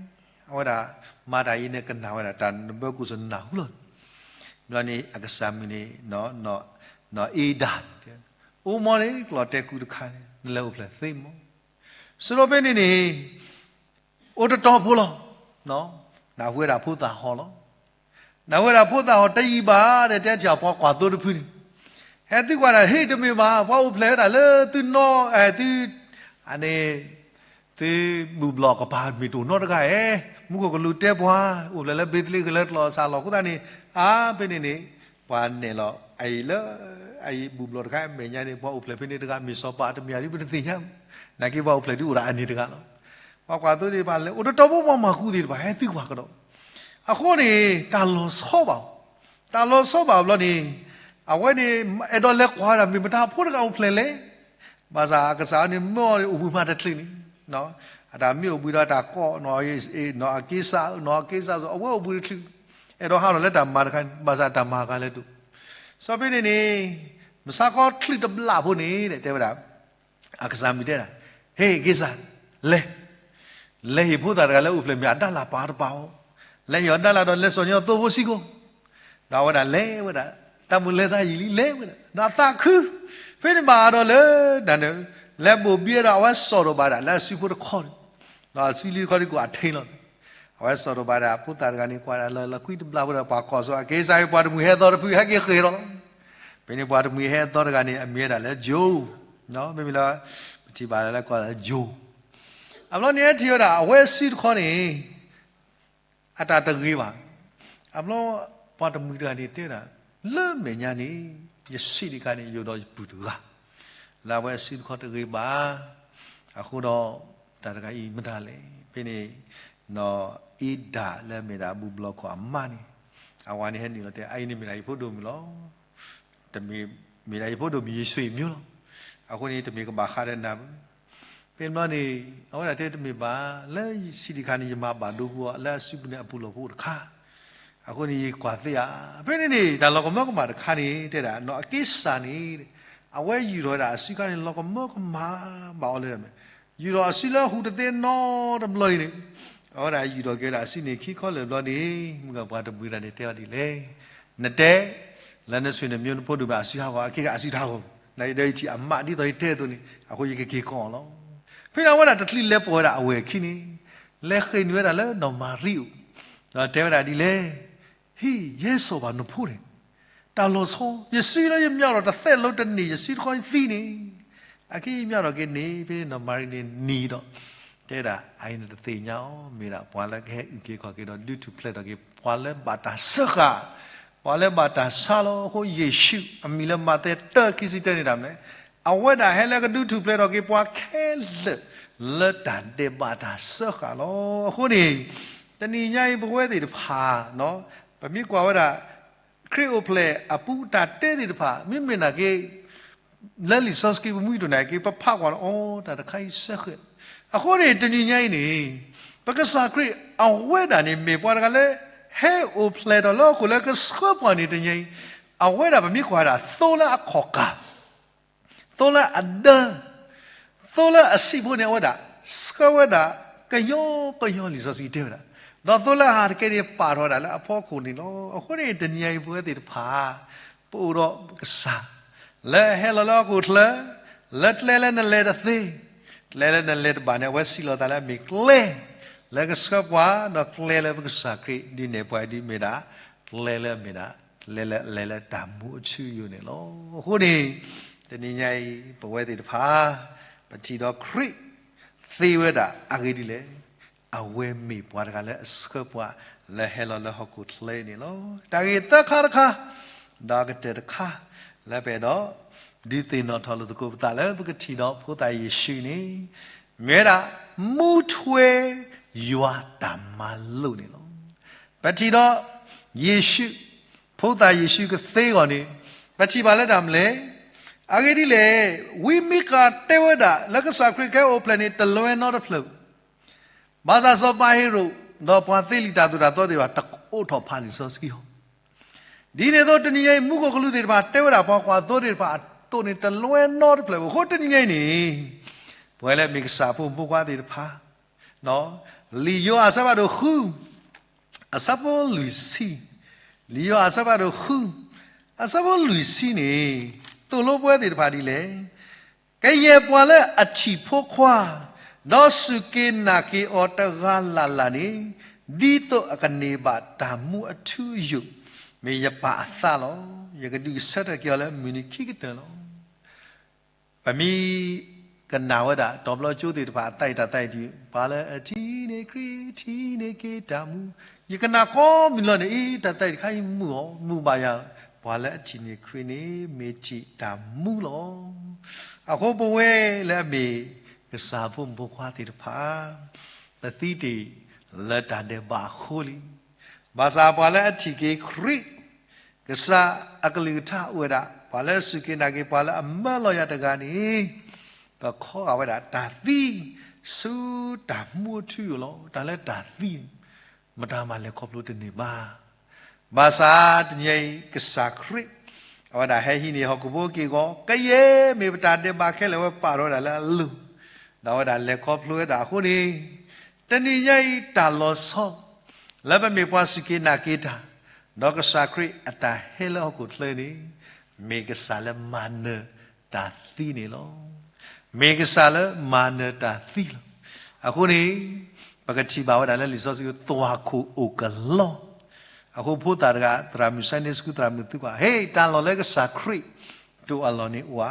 အဝဲဒၣ်မၤတၢ်အံၤန့ၣ် ကနၣ်ဝဲဒၣ်တၢ်နဘၢကိၣ်စနၢ်ဟူလီၤ. ဘျီန့ၣ် အကစၢ်မုၣ်န့ၣ် နီၢ်အ့ဒၣ်န့ၣ် အိၣ်မ့ၢ်န့ၣ် ကျီၢ်တဲကူတခါန့ၣ် နလဲၤအိၣ်ဖျဲၣ်သ့မး. စံးထီၣ်ဖဲန့ၣ်န့ၣ် အိၣ်တတီၤဖိလီၤ. နၢ်ဟူဝဲဒၣ်ဖိသၣ်ဟီၣ်လီၤ. နၢ်ဟူဝဲဒၣ်ဖိသၣ်ဟီၣ်တယံာ်ဘၣ်ဒီး တဲထံၣ်ပှၤကွၢ်သိတဖုန့ၣ် ဟဲသုကွၢ်ဒၣ် ဟ့ၣ်တမ့ၢ်ဘၣ် ပှၤအိၣ်ဖျဲၣ်ဝဲဒၣ်လၢသုနီၢ် သု အန့ၣ် သုဘူၣ်ဘျီၣ်ကပၤမ့ၢ်တအိၣ်နီတဂၤဧါ, မူခိၣ်ကလူးတဲပှၤ အိၣ်ဖျဲၣ်လၢဘ့းသလ့ဃ့ၣ်လၢကျီၢ်စၢ်လီၢ်အဃိသတးန့ၣ် အါဖဲန့ၣ်န့ၣ် ပှၤနဲၣ်လီၤအံၤလၢ အံၤဘူၣ်ဘျီၣ်တခါအမဲာ်ညါန့ၣ် ပှၤအိၣ်ဖျဲၣ်ဖဲန့ၣ်တဂၤ မ့ၢ်စီၤပၤတမ့ၢ်ဧါဒ်ပတသ့ၣ်ညါ, နာ်က့ပှၤအိၣ်ဖျဲၣ်ဒ်အိၣ်ဒၣ်အန့ၣ်တဂၤလီၤ. ပှၤကွၢ်သိသ့ၣ်တဖၣ်လဲၤ အိၣ်တတီၤဖိပှၤမၤဃူသ့ၣ်တဖၣ် ဟဲသုကွၢ်ကဒီး အဃိန့ၣ် တၢ်လီၤဆီဘၣ်အီၤ, တၢ်လီၤဆီဘၣ်အီၤဘျီန့ၣ် အဝဲန့ၣ် အဲၣ်ဒိးလဲၤကွၢ်ဝဲဒၣ် မ့ၢ်မတၤဖိတဂၤအိၣ်ဖျဲၣ်လဲၣ်. ဘၣ်ဆၣ်အကစၢ်န့ၣ် မၢအီၤန့ၣ် အိၣ်ဘှံးမးတချုးန့ၣ်, အတၢ်မ့ၢ်အိၣ်ဘှံးဒီးတၢ်ကိး နီၢ်အက့စၢ် နီၢ်အက့စၢ် အဝဲအိၣ်ဘှံးတချုး, အဲၣ်ဒိးဟးထီၣ်လၢတၢ်မၤတခါန့ၣ် ဘၣ်ဆၣ်တၢ်မၤကလဲၤဒိၣ်. စီၤဖဲန့ၣ်န့ၣ် မဆါခီချုးတဘျီဖိန့ၣ် တဲဝဲဒၣ် အကစၢ်မုၣ်တဲဒၣ်, ဟ့ၣ်က့ၤစၢ်, လဲၤ, လဲၤဟ့ၣ်ဖိသၣ်တဂၤလၢအိၣ်ဖျဲၣ်မ့ၢ်အဒၣ်လၢ်ပာ်တပာ်အီၤ, လဲၤဟ့ၣ်အီၤဒၣ်လၢ်ဒီးလဲၤစိာ်ညီသိဖိစ့ၢ်ကီး, ဒီးအဝဲဒၣ်လဲၤဝဲဒၣ်, တၢ်မုၢ်လဲၤသးယံာ်လံ လဲၤဝဲဒၣ်, ဒီးအသးခု, ဖဲန့ၣ်ဘၣ်ဒီးလၢ တၢ်န့ၣ် လဲၤဘိၣ်ဘံဒီးအဝဲစိာ်ထီၣ်ဘၣ်ဒၣ်လၢအစုဖိတခီန့ၣ်, ဒီးအစုလံတခီဒ်ကိးအထံလီၤ. အဝဲစိာ်ထီၣ်ဘၣ်ဒၣ်ဖိသၣ်တဂၤန့ၣ် ကွၢ်ဒၣ်လၢလီၤကွံတဘျီဖိဒီး ပှၤကိးစီၤအက့စၢ်အံၤ ပှၤတမှံၤဟဲသီတဖု ဟဲက့ၤဃ့ၢ်ထီၣ်လီၤ. ဖဲန့ၣ်ပှၤတမှံၤဟဲသီတဂၤန့ၣ် အမံၤဝဲဒၣ်လၢယိၤ, မ့မ့ၢ်လၢ ပထံၣ်ဘၣ်လၢကိးလၢယိၤ, အဘျီန့ၣ်ဟဲထံၣ်ဝဲဒၣ် အဝဲစုတခီန့ၣ် အတၢ်တဂ့ၤဘၣ်. အဘျီ ပှၤတမှံၤတဂၤန့ၣ်တဲဒၣ်, လၢမဲာ်ညါန့ၣ် ယဆံးဒံးခါန့ၣ် ယအိၣ်ဒီးယပုၢ်တဂၤ လၢအဝဲစုတခီတဂ့ၤဘၣ်. အဃိဒီး တၢ်တဂၤအံၤမတၤလဲၣ်. ဖဲန့ၣ် နီၢ်အ့ဒၣ်လၢအမ့ၢ်ဒၣ်ဘူၣ်ဘျီၣ်ခိၣ်အမါန့ၣ် အဝၤန့ၣ်ဟဲနုာ်လီၤတဲ အအံၤန့ၣ်မ့ၢ်ဒၣ်ယဖိဒိၣ်မုၣ်လီၤ. တမ့ၢ် မ့ၢ်ဒၣ်ယဖိဒိၣ်မုၣ် ယဆွေမျိုးလီၤ. အဃိန့ၣ် တမ့ၢ်ကဘၣ်ဃးဒီးနၤဘၣ်. ဖဲန့ၣ်ဘျီန့ၣ် အဝဲဒၣ်တဲတမ့ၢ်ဘၣ်, လၢဆံးဒံးခါန့ၣ် ယမၤဘၣ်ဒိပူၤအီၤ လၢအစုပူၤန့ၣ်အပူၤလီၢ်ဖိအိၣ်တခါ, အဃိန့ၣ် ယကွၢ်သ့ဧါ. ဖဲန့ၣ်န့ၣ် တၢ်လီၤကမၢကမၣ်တခါန့ၣ် တဲဒၣ် နီၢ်အက့စၢ်န့ၣ် အဝဲယူာ်ထီၣ်ဝဲဒၣ်အစုခါန့ၣ် လီၤကမၢကမၣ်ဘၣ်အီၤလၢ ယူာ်ထီၣ်အစုလၢအဟူးတသ့နီတဘျီအံၤန့ၣ်, အဝဲဒၣ်ယူာ်ထီၣ်က့ၤဝဲဒၣ်အစုန့ၣ် ခံခီလၢာ်ဘျီန့ၣ် မုၢ်ဂၤပှၤတမှံၤတဂၤန့ၣ် တဲအီၤဒ်လဲၣ်, နတဲ လၢနဆွေမျိုးနဖိဒိၣ်မုၣ်အစုဟးဂီၤ အက့ၢ်အစုတဟးဂီၤ, နယဒီးယထံၣ်အမါဒ်သိးယတဲအသိးန့ၣ် အဃိယကက့ၤကိးအီၤလီၤ. ဖဲန့ၣ်အဝဲဒၣ်တချုးလဲၤပိာ်ဝဲဒၣ်အဝဲၢ်ခံန့ၣ် လဲၤဃ့ၢ်နုာ်ဝဲဒၣ်လၢနီၢ်မၤရံအိၣ်, ဒီးတဲဝဲဒၣ်ဒ်လဲၣ်, ဟ့ၣ် ယဲစိာ်ဘၣ်နဖိန့ၣ် တၢ်လီၤဆီ ယစုလၢယမၠးထီၣ်တသဲးလၢတန့ၢ် ယစုတခီယသံန့ၣ်, အက့ၢ်ယမၠးထီၣ်က့ၤန့ၣ် ဖဲန့ၣ်နီၢ်မၤရံန့ၣ်နံၤဒီး တဲဒၣ် အအံၤနတသ့ၣ်ညါအီၤ မ့ၢ်ဒၣ်ပှၤလၢကဟဲအုၣ်က့ၤခီၣ်က့ၤဒီးဒုးထူၣ်ဖျဲးထီၣ်က့ၤ ပှၤလၢဘၣ်တၢ်စၢဃာ်, ပှၤလၢဘၣ်တၢ်ဆါလီၤ. အဃိယ့ၣ်ၡူး အမံၤလၢမးသဲတၢ ခံဆံတၢ န့ၣ်ဒၣ်မနုၤလဲၣ်, အဝဲဒၣ်ဟဲလၢကဒုးထူၣ်ဖျဲးထီၣ်က့ၤပှၤခဲလၢာ် လၢတၢ်ဒဲးဘးတၢ်စၢဃာ်လီၤ. အဃိန့ၣ် တနံၤညါအံၤပဝဲသ့ၣ်တဖၣ် ပမ့ၢ်ကွၢ်ဝဲဒၣ် ခရံာ်အိၣ်ဖျဲၣ်အပူၤတၢ်တဲသ့ၣ်တဖၣ် မ့မ့ၢ်နာ်က့ လၢလံာ်စီဆှံပူၤမုၢ်တနံၤက့ၤ ပဖးကွၢ်လီၤ အိ တၢ်တခါအံၤစၢဃာ်, အဃိန့ၣ် တနံၤညါအံၤန့ၣ် ပကစၢ်ခရံာ်အဝဲဒၣ်န့ၣ် မ့ၢ်ပှၤတဂၤလၢ ဟဲအိၣ်ဖျဲၣ်ထီၣ်လၢဟီၣ်ခိၣ်လၢကဆှၢပှၤန့ၣ်တနံၤညါအံၤ, အဝဲဒၣ်ပမ့ၢ်ကွၢ်ဒၣ်သိလၢအခီၣ်ကၢ် သိလၢအဒၢ သိလၢအဆံးဖိန့ၣ် အဝဲဒၣ် ဆှၢဝဲဒၣ် ကယီကယီ လံာ်စီဆှံတဲဝဲဒၣ် ဒီးသိလၢအဟးတက့ၢ်န့ၣ် ပာ်ထီၣ်ဝဲဒၣ်လၢအဖီခိၣ်န့ၣ်လီၤ. အဃိန့ၣ် တနံၤညါအံၤ ပဝဲသ့ၣ်တဖၣ် ပအိၣ်ဒီးကစၢ် လၢအဟဲလီၤလၢဟီၣ်ခိၣ်ချၢ လၢကျဲလၢနလဲၤတသ့, ကျဲလၢနလဲၤတဘၣ်န့ၣ် အဝဲစံးလီၤသးလၢအမ့ၢ်ကျဲ လၢကဆှၢပှၤ, ဒီးကျဲလၢပကစၢ်ခရံာ်ဒုးနဲၣ်ပှၤဒ်မ့ၢ်ဒၣ် ကျဲလၢအမ့ၢ်ဒၣ် ကျဲလၢအလဲၤလၢတၢ်မူအထူအယိာ်န့ၣ်လီၤ. အဃိန့ၣ် တနံၤညါအံၤ ပဝဲသ့ၣ်တဖၣ် ပထံၣ်ဒီးခရံာ်သ့ဝဲဒၣ်အဂ့ၢ်ဒ်လဲၣ်. အဝဲမ့ၢ်ပှၤတဂၤလၢအဆှၢပှၤ လၢဟဲလီၤလၢဟီၣ်ခိၣ်ချၢအံၤန့ၣ်လီၤ. တၢ်ဂ့ၢ်သၢခါတခါ ဒီးကတၢၢ်တခါ လၢပအဲၣ်ဒိး ဒုးသ့ၣ်နီၣ်ထီၣ်လိာ်သကိးပသးလၢပကထံၣ်ဒီးဖိသၣ်ယ့ၣ်ၡူးန့ၣ် မ့ၢ်ဝဲဒၣ် မူထွဲယွၤတၢ်မၤလိာ်န့ၣ်လီၤ. ပထံၣ်ဒီး ယ့ၣ်ၡူး ဖိသၣ်ယ့ၣ်ၡူးကသ့အဂီၢ်န့ၣ် ပထံၣ်ဘၣ်လၢတၢ်မနုၤလဲၣ်. အဂ့ၢ်ဒ်လဲၣ်, ဝံမံကၤတဲဝဲဒၣ် လၢကစၢ်ခရံာ်ကဟဲအိၣ်ဖျဲၣ်န့ၣ် တလွဲနီတဖျၢၣ် ဘၣ်ဆၣ်စီၤပၤဟ့ရိၣ် ဒီးပှၤသ့လံာ်တၢ်သိၣ်တၢ်သီသ့ၣ်တဖၣ် တအိးထီၣ်ဖးလံာ်စီဆှံအီၤ. ဒ်န့ၣ်အသိး တနံၤညါအံၤ မူခိၣ်ကလူးသ့ၣ်တဖၣ် တဲဝဲဒၣ်ပှၤကွၢ်သိသ့ၣ်တဖၣ်အသိးန့ၣ် တလွဲနီတဖျၢၣ်ဘၣ်. အဃိတနံၤညါအံၤန့ၣ် ပဝဲလၢမ့ၢ်ကစၢ်ဖိမုၣ်ဖိခွါသ့ၣ်တဖၣ် လံာ်ယိၤဟၣ်အဆၢဖးဒိၣ်ဃု အဆၢဖိလွံၢ်ဆံ, လံာ်ယိၤဟၣ်အဆၢဖးဒိၣ်ဃု အဆၢဖိလွံၢ်ဆံန့ၣ် သိၣ်လိပဝဲသ့ၣ်တဖၣ်ဒ်လဲၣ်. ကယဲၢ်ပှၤလၢအထံၣ်ဖိခွါ ဒီးစူၢ်က့ၤနာ်က့ၤအီၤတဂၤလၢ်လၢ်န့ၣ် ဒ်သိးအကန့ၢ်ဘၣ်တၢ်မူအထူအယိာ် မ့ၢ်ယပၢ်အသးလီၤ. ယကဒုးဆၢထၢၣ်က့ၤအီၤလၢမုၢ်နံၤခံကတၢၢ်လီၤ. ပမ့ၢ်ကနၣ်ဝဲဒၣ် တီၤဘျီကၠိသ့ၣ်တဖၣ် အသးအံၤတၢ်သးအံၤဒ် ပှၤလၢအထံၣ်န့ၢ်ခရံာ် ထံၣ်န့ၢ်က့ၤတၢ်မူ, ယကနၣ်ကိးမုၢ်လီၤန့ၣ် အံၤ တၢ်သးအံၤတခါအံၤမုာ်အီၤ မုာ်ဘၣ်ယၤ, ပှၤလၢအထံၣ်န့ၢ်ခရံာ်န့ၣ် မ့ၢ်ထံၣ်တၢ်မူလီၤ. အဃိပဝဲလၢအမ့ၢ်ကစၢ်ဖိမုၣ်ဖိခွါသ့ၣ်တဖၣ် ပသံတ့ၢ်လၢတၢ်ဒဲးဘးအဃိလံ. ဘၣ်ဆၣ်ပှၤလၢအထံၣ်က့ၤခရံာ် ကစၢ်အကလုၢ်ကထါအိၣ်ဝဲဒၣ် ပှၤလၢအစူၢ်က့ၤနာ်က့ၤ ပှၤလၢအမၢလီၤယၤတဂၤန့ၣ် ကခီဂာ်ဝဲဒၣ်တၢ်သံ ဆူတၢ်မူအထူအယိာ်လီၤ. တၢ်လၢတၢ်သံန့ၣ် မတၤမၤလဲၤခီဖျိတန့ၢ်ဘၣ်. ဘၣ်ဆၣ်တနံၤအံၤ ကစၢ်ခရံာ် အဝဲဒၣ်ဟဲဟံးန့ၢ်ဟီၣ်ခိၣ်ဖိက့ၢ်ဂီၤ ကယဲၢ်မ့ၢ်ပတၢ်ဒဲးဘးခဲလၢာ် အဝဲပာ်ထီၣ်ဝဲဒၣ်လၢအလိၤ ဒီးအဝဲဒၣ်လဲၤခီဖျိဝဲဒၣ်အဃိန့ၣ် တနံၤညါအံၤ တၢ်လီၤဆီ လၢပမ့ၢ်ပှၤစူၢ်က့ၤနာ်က့ၤတၢ် ဒီးကစၢ်ခရံာ်အတၢ်ဟဲလၢဟီၣ်ခိၣ်ချၢန့ၣ် မ့ၢ်ကစၢ်လၢမၤနၢၤတၢ်သံန့ၣ်လီၤ. မ့ၢ်ကစၢ်လၢမၤနၢၤတၢ်သံလီၤ. အဃိန့ၣ် ပကထံၣ်ဘၣ်ဝဲဒၣ်လၢလံာ်စီဆှံ သွၣ်ခိၣ်အိၣ်ကလီ အဃိဖိသၣ်တဂၤ သရၣ်မုၣ် Sunday School သရၣ်မုၣ်သံကွၢ် ဟ့ၣ် တၢ်လီၢ်လၢကစၢ်ခရံာ်တအိၣ်အလီၢ်န့ၣ်အိၣ်ဧါ.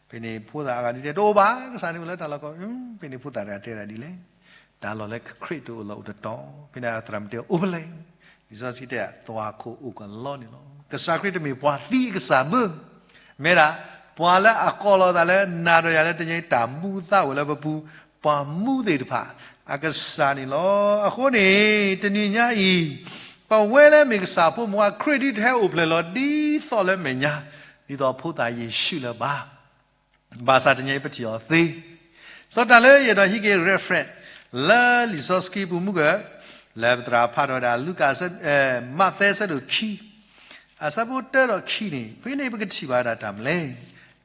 ဖဲန့ၣ်ဖိသၣ်အဂၤဒ်တဲ တအိၣ်ဘၣ်, ကစၢ်န့ၣ်အိၣ်လၢတၢ်လီၢ်ကီၢ်, ဖဲန့ၣ်ဖိသၣ်တဂၤတဲဒၣ်ဒ်လဲၣ်, တၢ်လီၢ်လၢခရံာ်တအိၣ်လီၢ်အိၣ်တတီၤ, ဖဲန့ၣ်သရၣ်မုၣ်တဲအိၣ်ဖဲလဲၣ်, လံာ်စီဆှံတဲ သွၣ်ခိၣ်အိၣ်ကလီန့ၣ်လီၤ. ကစၢ်ခရံာ်တမ့ၢ်ပှၤသံအကစၢ်ဘၣ်, မ့ၢ်ဒၣ် ပှၤလၢအကိးလီၤသးလၢနၤဒီးယၤလၢတနံၤအံၤ တၢ်မူသးအိၣ်လၢပပူၤ ပှၤမူသ့ၣ်တဖၣ်အကစၢ်န့ၣ်လီၤ. အဃိန့ၣ် တနံၤညါအံၤ ပဝဲလၢမ့ၢ်ကစၢ်ဖိမုၣ်ဖိခွါ ခရံာ်ဒ်တဟဲအိၣ်ဖျဲၣ်လီၤ ဒ်သိးလၢမဲာ်ညါ ဒ်သိးဖိသၣ်ယ့ၣ်ၡူးလၢၤဘၣ်. ဘၣ်ဆၣ်တနံၤအံၤပထံၣ်အီၤသ့. စီၤတၢ်လၢယအဲၣ်ဒိးဟံးက့ၤ reference လၢလံာ်စီဆှံပူၤမုၢ်ကၢၢ် လၢပသရၣ်ဖးထီၣ်ဝဲဒၣ် လူၤကၣ် မးသဲအဆၢဒိၣ်ခံ အဆၢဖိတၢဒီးခံန့ၣ် ဖဲန့ၣ်ပကထံၣ်ဘၣ်ဝဲဒၣ်တၢ်မနုၤလဲၣ်.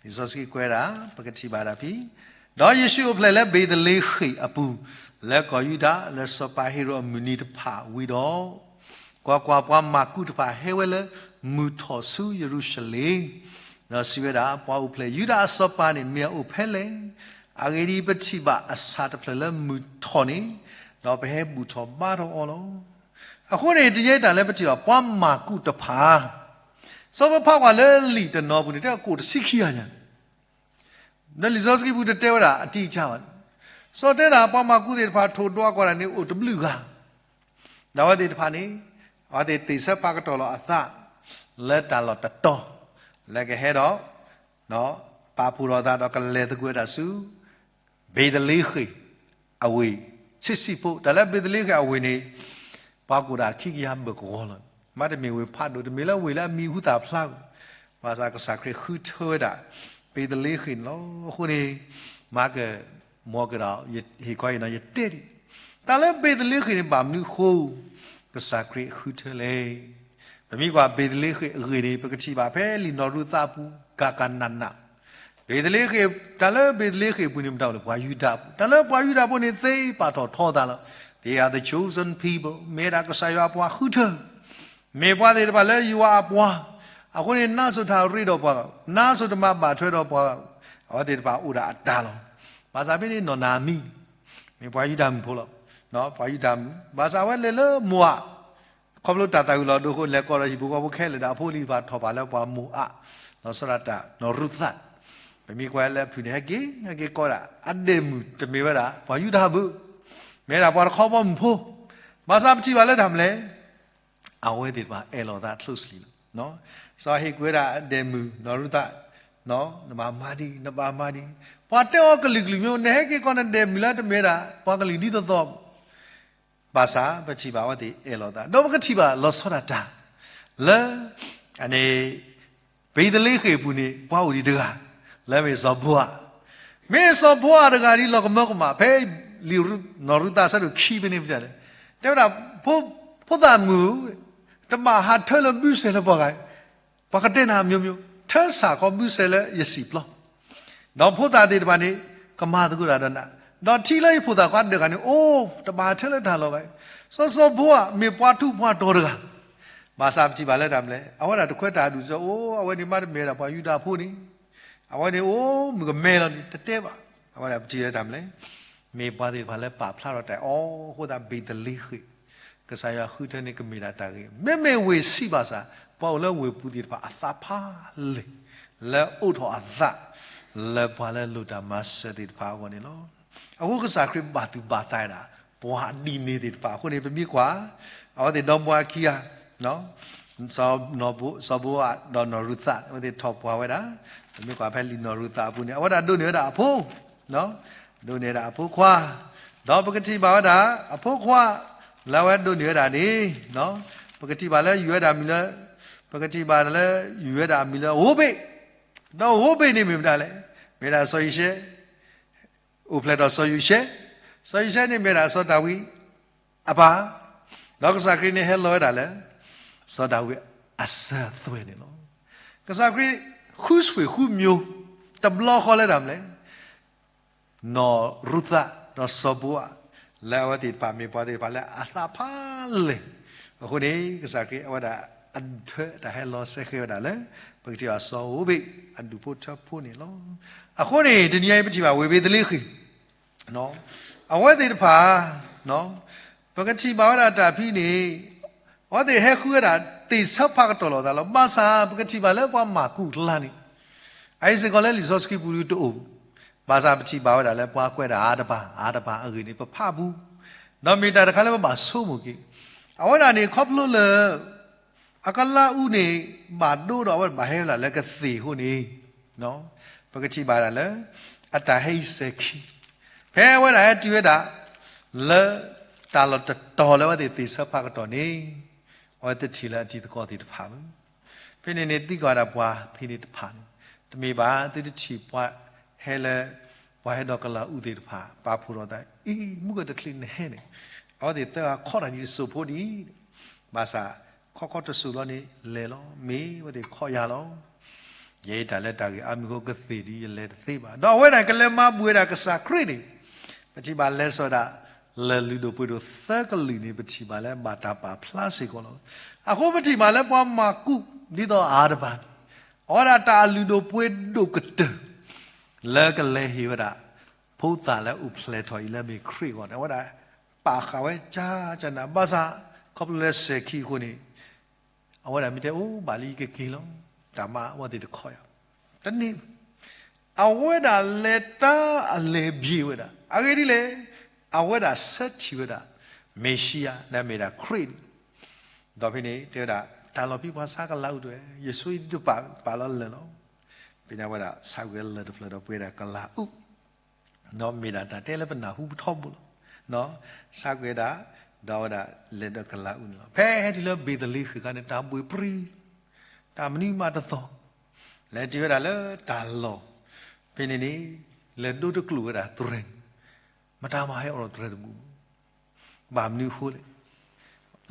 လံာ်စီဆှံကွဲးဒၣ် ပကထံၣ်ဘၣ်ဒၣ်ဖဲ ဒီးယ့ၣ်ၡူးအိၣ်ဖျဲၣ်လၢဘ့းသလ့ဃ့ၣ်အပူၤ လၢကီၢ်ယူဒၤ လၢစီၤပၤဟ့ရိၣ်အမုၢ်နံၤတဖၣ်ဝံၤဒီး ကွၢ်ကွၢ်, ပှၤမၤကူၣ်တဖၣ်ဟဲဝဲလၢမုၢ်ထီၣ်ဆူယရူၤၡလ့ၣ်, ဒီးစံးဝဲဒၣ်, ပှၤအိၣ်ဖျဲၣ်ယူဒၤအစီၤပၤန့ၣ် မ့ၢ်အအိၣ်ဖဲလဲၣ်. အဂ့ၢ်ဒ်အံၤ, ပထံၣ်ဘၣ်အဆၣ်တဖျၢၣ်လၢမုၢ်ထီၣ်န့ၣ်, ဒီးပဟဲဘူၣ်ထီၣ်ဘါထီၣ်အီၤလီၤ. အဃိန့ၣ် တနံၤအံၤတၢ်လၢပထံၣ်ဘၣ် ပှၤမၤကူၣ်တဖၣ်, စီၤပဖးကွၢ်လၢလံာ်တနီၤပူၤန့ၣ် တဲကိၣ်တဆံခံဂၤညါ ဒီးလံာ်စီဆှံပူၤတတဲဝဲဒၣ်အတိအကျဘၣ်. စီၤတဲဒၣ် ပှၤမၤကူၣ်သ့ၣ်တဖၣ် ထိၣ်ဒွးကွၢ်ဒၣ်န့ၣ် အိၣ်တဘျုးဂၤ, ဒီးအဝဲသ့ၣ်တဖၣ်န့ၣ် အဝဲသ့ၣ်သ့ၣ်ဆၢပာ်ကတီၢ်လီၤအသး လၢတၢ်လီၢ်တတီၤ လၢကဟဲဒီး ပာ်ဖှိၣ်ထီၣ်အသးဒီးကလဲၤသဂၢၢ်ဝဲဒၣ်ဆူ ဘ့းသလ့ဃ့ၣ်အဝ့ၢ် ဆံးဆံးဖိ, တၢ်လၢဘ့းသလ့ဃ့ၣ်အဝ့ၢ်န့ၣ် ပှၤကိးဒၣ်ခံကယၤဘၢၣ်ကဝီၤလီၤ. မ့တမ့ၢ်ဝ့ၢ်ဖးဒိၣ်, တမ့ၢ်လၢဝ့ၢ်လၢအမံၤဟူသၣ်ဖျါဘၣ်. ဘၣ်ဆၣ်ကစၢ်ခရံာ်ဃုထၢဝဲဒၣ် ဘ့းသလ့ဃ့ၣ်န့ၣ်လီၤ. အဃိန့ၣ် မၤက မ့ၢ်ကဒီး ဟ့ၣ်ခီအံၤနီၤ ယတဲဒံး, တၢ်လၢဘ့းသလ့ဃ့ၣ်န့ၣ် ဘၣ်မနုၤအဃိ ကစၢ်ခရံာ်ဃုထၢလဲၣ်. ပမ့ၢ်ကွၢ်ဘ့းသလ့ဃ့ၣ်အဂ့ၢ်န့ၣ် ပကထံၣ်ဘၣ်ဖဲလံာ်နီၢ်ရူၤသးအပူၤ ကကနန, ဘ့းသလ့ဃ့ၣ်, တၢ်လၢဘ့းသလ့ဃ့ၣ်အပူၤန့ၣ် မတၤအိၣ်လဲၣ်, ပှၤယူဒၤအပူၤ, တၢ်လၢပှၤယူဒၤဖိန့ၣ် သ့ပာ်ထီၣ်ထီသးလီၤ. They are the chosen people. မ့ၢ်ဝဲဒၣ်ကစၢ်ယွၤအပှၤဃုထၢ, မ့ၢ်ပှၤသ့ၣ်တဖၣ်လၢယွၤအပှၤ, အဃိန့ၣ် နါစိၤတၢ်ရ့ဒီးပှၤ, နါစိၤတမၤဘၣ်ထွဲဒီးပှၤ, အဝဲသ့ၣ်တဖၣ်အိၣ်ဒၣ်အတၢ်လီၤ. ဘၣ်ဆၣ်ဖဲန့ၣ် နီၢ်နၤအမံၤ မ့ၢ်ပှၤယူဒၤမုၣ်ဖိလီၤ. ပှၤယူဒၤမုၣ်, ဘၣ်ဆၣ်အဝဲလဲၤလၢမိၤအၤ ခီဖျိတၢ်သၣ်ဝံၤလီၤဒိအဃိ လဲၤကိးဒီးဟံၣ်ဖိဃီဖိခဲလၢာ်ဒီး အဖိအလံၤတဖၣ်ထီၣ်ပာ်လၢပှၤမိၤအၤ, လီၤဆီဒၣ်တၢ် နီၢ်ရူၤသး, ပမ့ၢ်ကွၢ်လၢအဖုၣ်န့ၣ် ဟဲက့ၤ ဟဲက့ၤကိးဒၣ် အဒဲၣ်မုၣ်တမ့ၢ်ဝဲဒၣ် ပှၤယူဒၤဘၣ်, မ့ၢ်ဝဲဒၣ်ပှၤတခီဘီမုၢ်ဖိ, ဘၣ်ဆၣ်ပထံၣ်ဘၣ်လၢတၢ်မနုၤလဲၣ် အဝဲသ့ၣ်တဖၣ်အဲၣ်လီၤသး closely လီၤ. စီၤဟ့ၣ်ကူၣ်ဝဲဒၣ်အဒဲၣ်မုၣ် နီၢ်ရူၤသး, နဘၣ်မၤဒ်အံၤ နဘၣ်မၤဒ်အံၤ, ပှၤတဲအီၤကလုာ်ကလုာ်မ့ၢ် နဟဲက့ၤကိးနဒဲၣ်မုၣ်လၢတမ့ၢ်ဝဲဒၣ် ပှၤကလုာ်ဒ်သိးသိး ဘၣ်ဆၣ်ပထံၣ်ဘၣ်အဝဲသ့ၣ်အဲၣ်လီၤသး ဒီးပကထံၣ်ဘၣ်လီၤဆီဒၣ်တၢ် လၢ အန့ၣ် ဘ့းသလ့ဃ့ၣ်အပူၤန့ၣ် ပှၤအိၣ်ဒံးတဂၤ လၢမ့ၢ်စီၤဘိအၤ, မ့ၢ်စီၤဘိအၤတဂၤဒ်လီၤကမၢကမၣ် ဖဲလံာ် နီၢ်ရူၤသးအဆၢဒိၣ်ခံဖဲန့ၣ် တဲဝဲဒၣ် ဖိသၣ်မုၣ်, တဘၣ်ဟးထၢလၢဘုစဲးလၢပှၤဂၤ, ပှၤကတဲနၤမျိုးမျိုး, ထၢစၢ်ခီဘုစဲးလၢယစံာ်ပျီ ဒီးဖိသၣ်သ့ၣ်တဖၣ်န့ၣ် ကမၤသကိးတၢ်ဒီးနၤ, ဒီးထံၣ်လၢယဖိသၣ်ခွါဒၢးဂၤန့ၣ် အိၣ် တဘၣ်ထၢလၢတၢ်လီၢ်ဘၣ်. စီၤစီၤဘိအၤမ့ၢ်ပှၤထူးပှၤတီၤတဂၤ, ဘၣ်ဆၣ်ပထံၣ်ဘၣ်လၢတၢ်မနုၤလဲၣ် အဝဲဒၣ်တခွဲးတၢ်အဒူၣ်စၢၤ အိၣ် အဝဲန့ၣ်မ့တမ့ၢ်ဝဲဒၣ်ပှၤယူဒၤဖိန့ၣ်, အဝဲန့ၣ်အိၣ်မုၣ်ကမဲလီၤန့ၣ် တတဲဘၣ်. အဝဲဒၣ်ပထံၣ်လၢတၢ်မနုၤလဲၣ်, မ့ၢ်ပှၤသ့ၣ်တဖၣ်လၢပာ်ဖျါထီၣ်တၢ်အီၤအဃိသတး ဘ့းသလ့ဃ့ၣ် ကစၢ်ယွၤဃုထၢန့ၣ်ကမ့ၢ်ဒၣ်တၢ်ဂ့ၤ, မ့မ့ၢ်ဝ့ၢ်ဆံးဘၣ်ဆၣ် ပှၤအိၣ်လၢဝ့ၢ်ပူၤသ့ၣ်တဖၣ်အသးဖးလဲၢ် လၢအိးထီၣ်အသး လၢပှၤလၢအလိၣ်တၢ်မၤစၢၤသ့ၣ်တဖၣ်အဂီၢ်န့ၣ်လီၤ. အဃိကစၢ်ခရံာ်ဘၣ်သူၣ်ဘၣ်သးဒၣ် ပှၤဒ်န့ၣ်သ့ၣ်တဖၣ်အဃိန့ၣ် ပမ့ၢ်ကွၢ် အဝဲသ့ၣ်ဒီမါဝၤခံဂၤ စီၤဘိအၤဒီးနီၢ်ရူၤသး အဝဲသ့ၣ်ထီၣ်ပှၢ်ဝဲဒၣ်, ပမ့ၢ်ကွၢ်ဖဲလံာ်နီၢ်ရူၤသးအပူၤန့ၣ် အဝဲဒၣ်ဒိးန့ၢ်ဝဲဒၣ်အဖိ ဒိးန့ၢ်ဝဲဒၣ်အဖိခွါ, ဒီးပကထံၣ်ဘၣ်ဝဲဒၣ် အဖိခွါ လၢအဝဲဒိးန့ၢ်ဝဲဒၣ်န့ၣ် ပကထံၣ်ဘၣ်လၢယုၢ်ဝဲဒၣ်မံၤလၢ, ပကထံၣ်ဘၣ်လၢယုၢ်ဝဲဒၣ်အမံၤလၢ ဧိဘ့း, ဒီးဧိဘ့းန့ၣ်မ့ၢ်မတၤလဲၣ်, မ့ၢ်ဒၣ်စီၤယံၤၡဲ, အိၣ်ဖျဲၣ်ထီၣ်စီၤယံၤၡဲ, စီၤယံၤၡဲန့ၣ်မ့ၢ်ဒၣ်စီၤဒၤဝံးအပၢ်, ဒီးကစၢ်ခရံာ်န့ၣ်ဟဲလီၤဝဲဒၣ်လၢ စီၤဒၤဝံးအစၢၤအသွဲၣ်န့ၣ်လီၤ. ကစၢ်ခရံာ်ဃုဆွေဃုမျိုး, တဘျီဃီလၢတၢ်မနုၤလဲၣ် နီၢ်ရူၤသး ဒီးစီၤဘိအၤ လၢအဝဲသ့ၣ်တဖၣ်မ့ၢ်ပှၤသ့ၣ်တဖၣ်လၢအသးဖးလဲၢ်, အဃိန့ၣ် ကစၢ်ခရံာ်အဝဲဒၣ်အဒူၣ်ထၢတၢ်ဟဲလီၤစဲဃဲဝဲဒၣ်လၢ ပကထံၣ်ဘၣ်စီၤဧိဘ့း အဒူၣ်ဖိထၢဖိန့ၣ်လီၤ. အဃိန့ၣ် တနံၤအံၤပထံၣ်ဘၣ်ဝ့ၢ်ဘ့းသလ့ဃ့ၣ် အဝဲသ့ၣ်တဖၣ် ပကထံၣ်ဘၣ်ဝဲဒၣ်တၢ်ဖဲန့ၣ် အဝဲသ့ၣ်ဟဲဃုဝဲဒၣ်သ့ၣ်ဆၢဖးကတီၢ်လိာ်သးလီၤ. ဘၣ်ဆၣ်ပကထံၣ်ဘၣ်လၢပှၤမၤကူးအကျါန့ၣ် အအံၤစ့ၢ်ကီးလၢလံာ်စီဆှံပူၤတအိၣ်, ဘၣ်ဆၣ်ပထံၣ်ဘၣ်ဝဲဒၣ်လၢပှၤကွဲးဒၣ်အါတပၤ အါတပၤအဂ့ၢ်န့ၣ် ပဖးပူၤ, ဒီးမ့ၢ်တၢ်တခါလၢပဘၣ်ဆိကမိၣ်က့ၤ, အဝဲဒၣ်န့ၣ်ခီဖျိလၢ အကလးအူန့ၣ် ဘၣ်ဒိဒီးအဝဲဘၣ်ဟဲလၢကသ့ၣ်အဃိန့ၣ် ပကထံၣ်ဘၣ်ဒၣ်လၢ အတၢ်ဟဲအံၤစဲၤခံ, ဖဲအဝဲဒၣ်ဟဲတုၤဝဲဒၣ် လၢတၢ်လီၢ်တတီၤလၢအဝဲသ့ၣ်သ့ၣ်ဆၢဖးကတီၢ်န့ၣ် အဝဲသ့ၣ်တထံၣ်လၢအတံၤသကိးသ့ၣ်တဖၣ်ဘၣ်. ဖဲန့ၣ်န့ၣ်သံကွၢ်ဒၣ်ပှၤဖဲန့ၣ်တဖၣ်န့ၣ် တမ့ၢ်ဘၣ်သုတထံၣ်ပှၤဟဲလၢ ပှၤဟဲဒီးကလးအူသ့ၣ်တဖၣ် ပာ်ဖှိၣ်ထီၣ်သး အံၤ မုၢ်ကတချံးနဟဲန့ၣ် အဝဲသ့ၣ်သၢဂၤခီတၢ်ဒ်တစိၢ်ဖိဒံး, ဘၣ်ဆၣ် ခီခီတစိၢ်လီၤန့ၣ် လဲၤလီၤ မ့ၢ်အဝဲသ့ၣ်ခီယၤလီၤ. ယဲအံၤတၢ်လၢတၢ်ဂ့ၢ်အါမံၤအဃိကသ့ၣ်ဒ်ယလဲၤတသ့ဘၣ်. ဒီးအဝဲဒၣ်ကလဲၤမၤဘူၣ်ဝဲဒၣ်ကစၢ်ခရံာ်န့ၣ် ပထံၣ်ဘၣ်လဲၤစိာ်ဒၣ် လၢၢ်လုၢ်ဒိၣ်ပှ့ၤဒိၣ်သၢကလုာ်န့ၣ် ပထံၣ်ဘၣ်လၢဘၣ်တၢ်ပာ်ဖျါစ့ၢ်ကီးလီၤ. အဃိပထံၣ်ဘၣ်လၢပှၤမၤကူးဒ်သိးအါတပၤန့ၣ် အဝဲဒၣ်တၢ်အလုၢ်ဒိၣ်ပှ့ၤဒိၣ်ကတၢၢ် လၢကလဲၤဟ့ၣ်ဝဲဒၣ် ဖိသၣ်လၢအိၣ်ဖျဲၣ်ထီၣ်အံၤလၢမ့ၢ်ခရံာ်အဂီၢ်န့ၣ် အဝဲဒၣ်ပာ်ဃာ်ဝဲကၢကၢနး ဘၣ်ဆၣ် ခီဖျိလၢစဲၤခံအဃိန့ၣ် အဝဲဒၣ်မ့ၢ်တဲအိၣ်ဘၣ်လၢယကက့ၤလီၤ တၢ်မၤအဝဲသ့ၣ်တခီယၤ တန့ၢ်ဘၣ်. အဝဲဒၣ်လဲၤတၢ်အလဲၤဘျ့ဝဲဒၣ် အဂ့ၢ်ဒ်လဲၣ်, အဝဲဒၣ်ဆၢထံၣ်ဝဲဒၣ် မ့ၣ်ၡံအၤ လၢအမ့ၢ်ဒၣ်ခရံာ်န့ၣ် ဒီးဖဲန့ၣ် တဲဝဲဒၣ် တၢ်လီၤဖံးပှၤဆါကလးအူတဝဲ ယဆိအံၤဒ်တပာ်ပာ်လီၤလၢာ်လီၤ. ဖဲန့ၣ်အဝဲဒၣ်ဆါကွံာ်လၢၢ်တဖျၢၣ်ဒီးပှ့ၤဒၣ်ကလးအူ မ့ၢ်ဒၣ်တၢ်တဲလၢပနၢ်ဟူပထီဘိလီၤ. ဆါကွံာ်ဝဲဒၣ် ဒီးအဝဲဒၣ်လဲၤဒီးကလးအူန့ၣ်လီၤ. ဖဲဟဲတုၤလၢဘ့းသလ့ဃ့ၣ်အခါန့ၣ် တၢ်ဘှ့ၣ်ပြံ တၢ်မနုၤမးတသီၣ် လဲၤတုၤဝဲဒၣ်လၢတၢ်လီၢ် ဖဲန့ၣ်န့ၣ် လဲၤဒိတကျိာ်ဝဲဒၣ်သရဲၣ်န့ၣ် မတၤမးဟဲအိးထီၣ်သရဲၣ်တမူး ဘၣ်မနုၤအဃိလဲၣ်.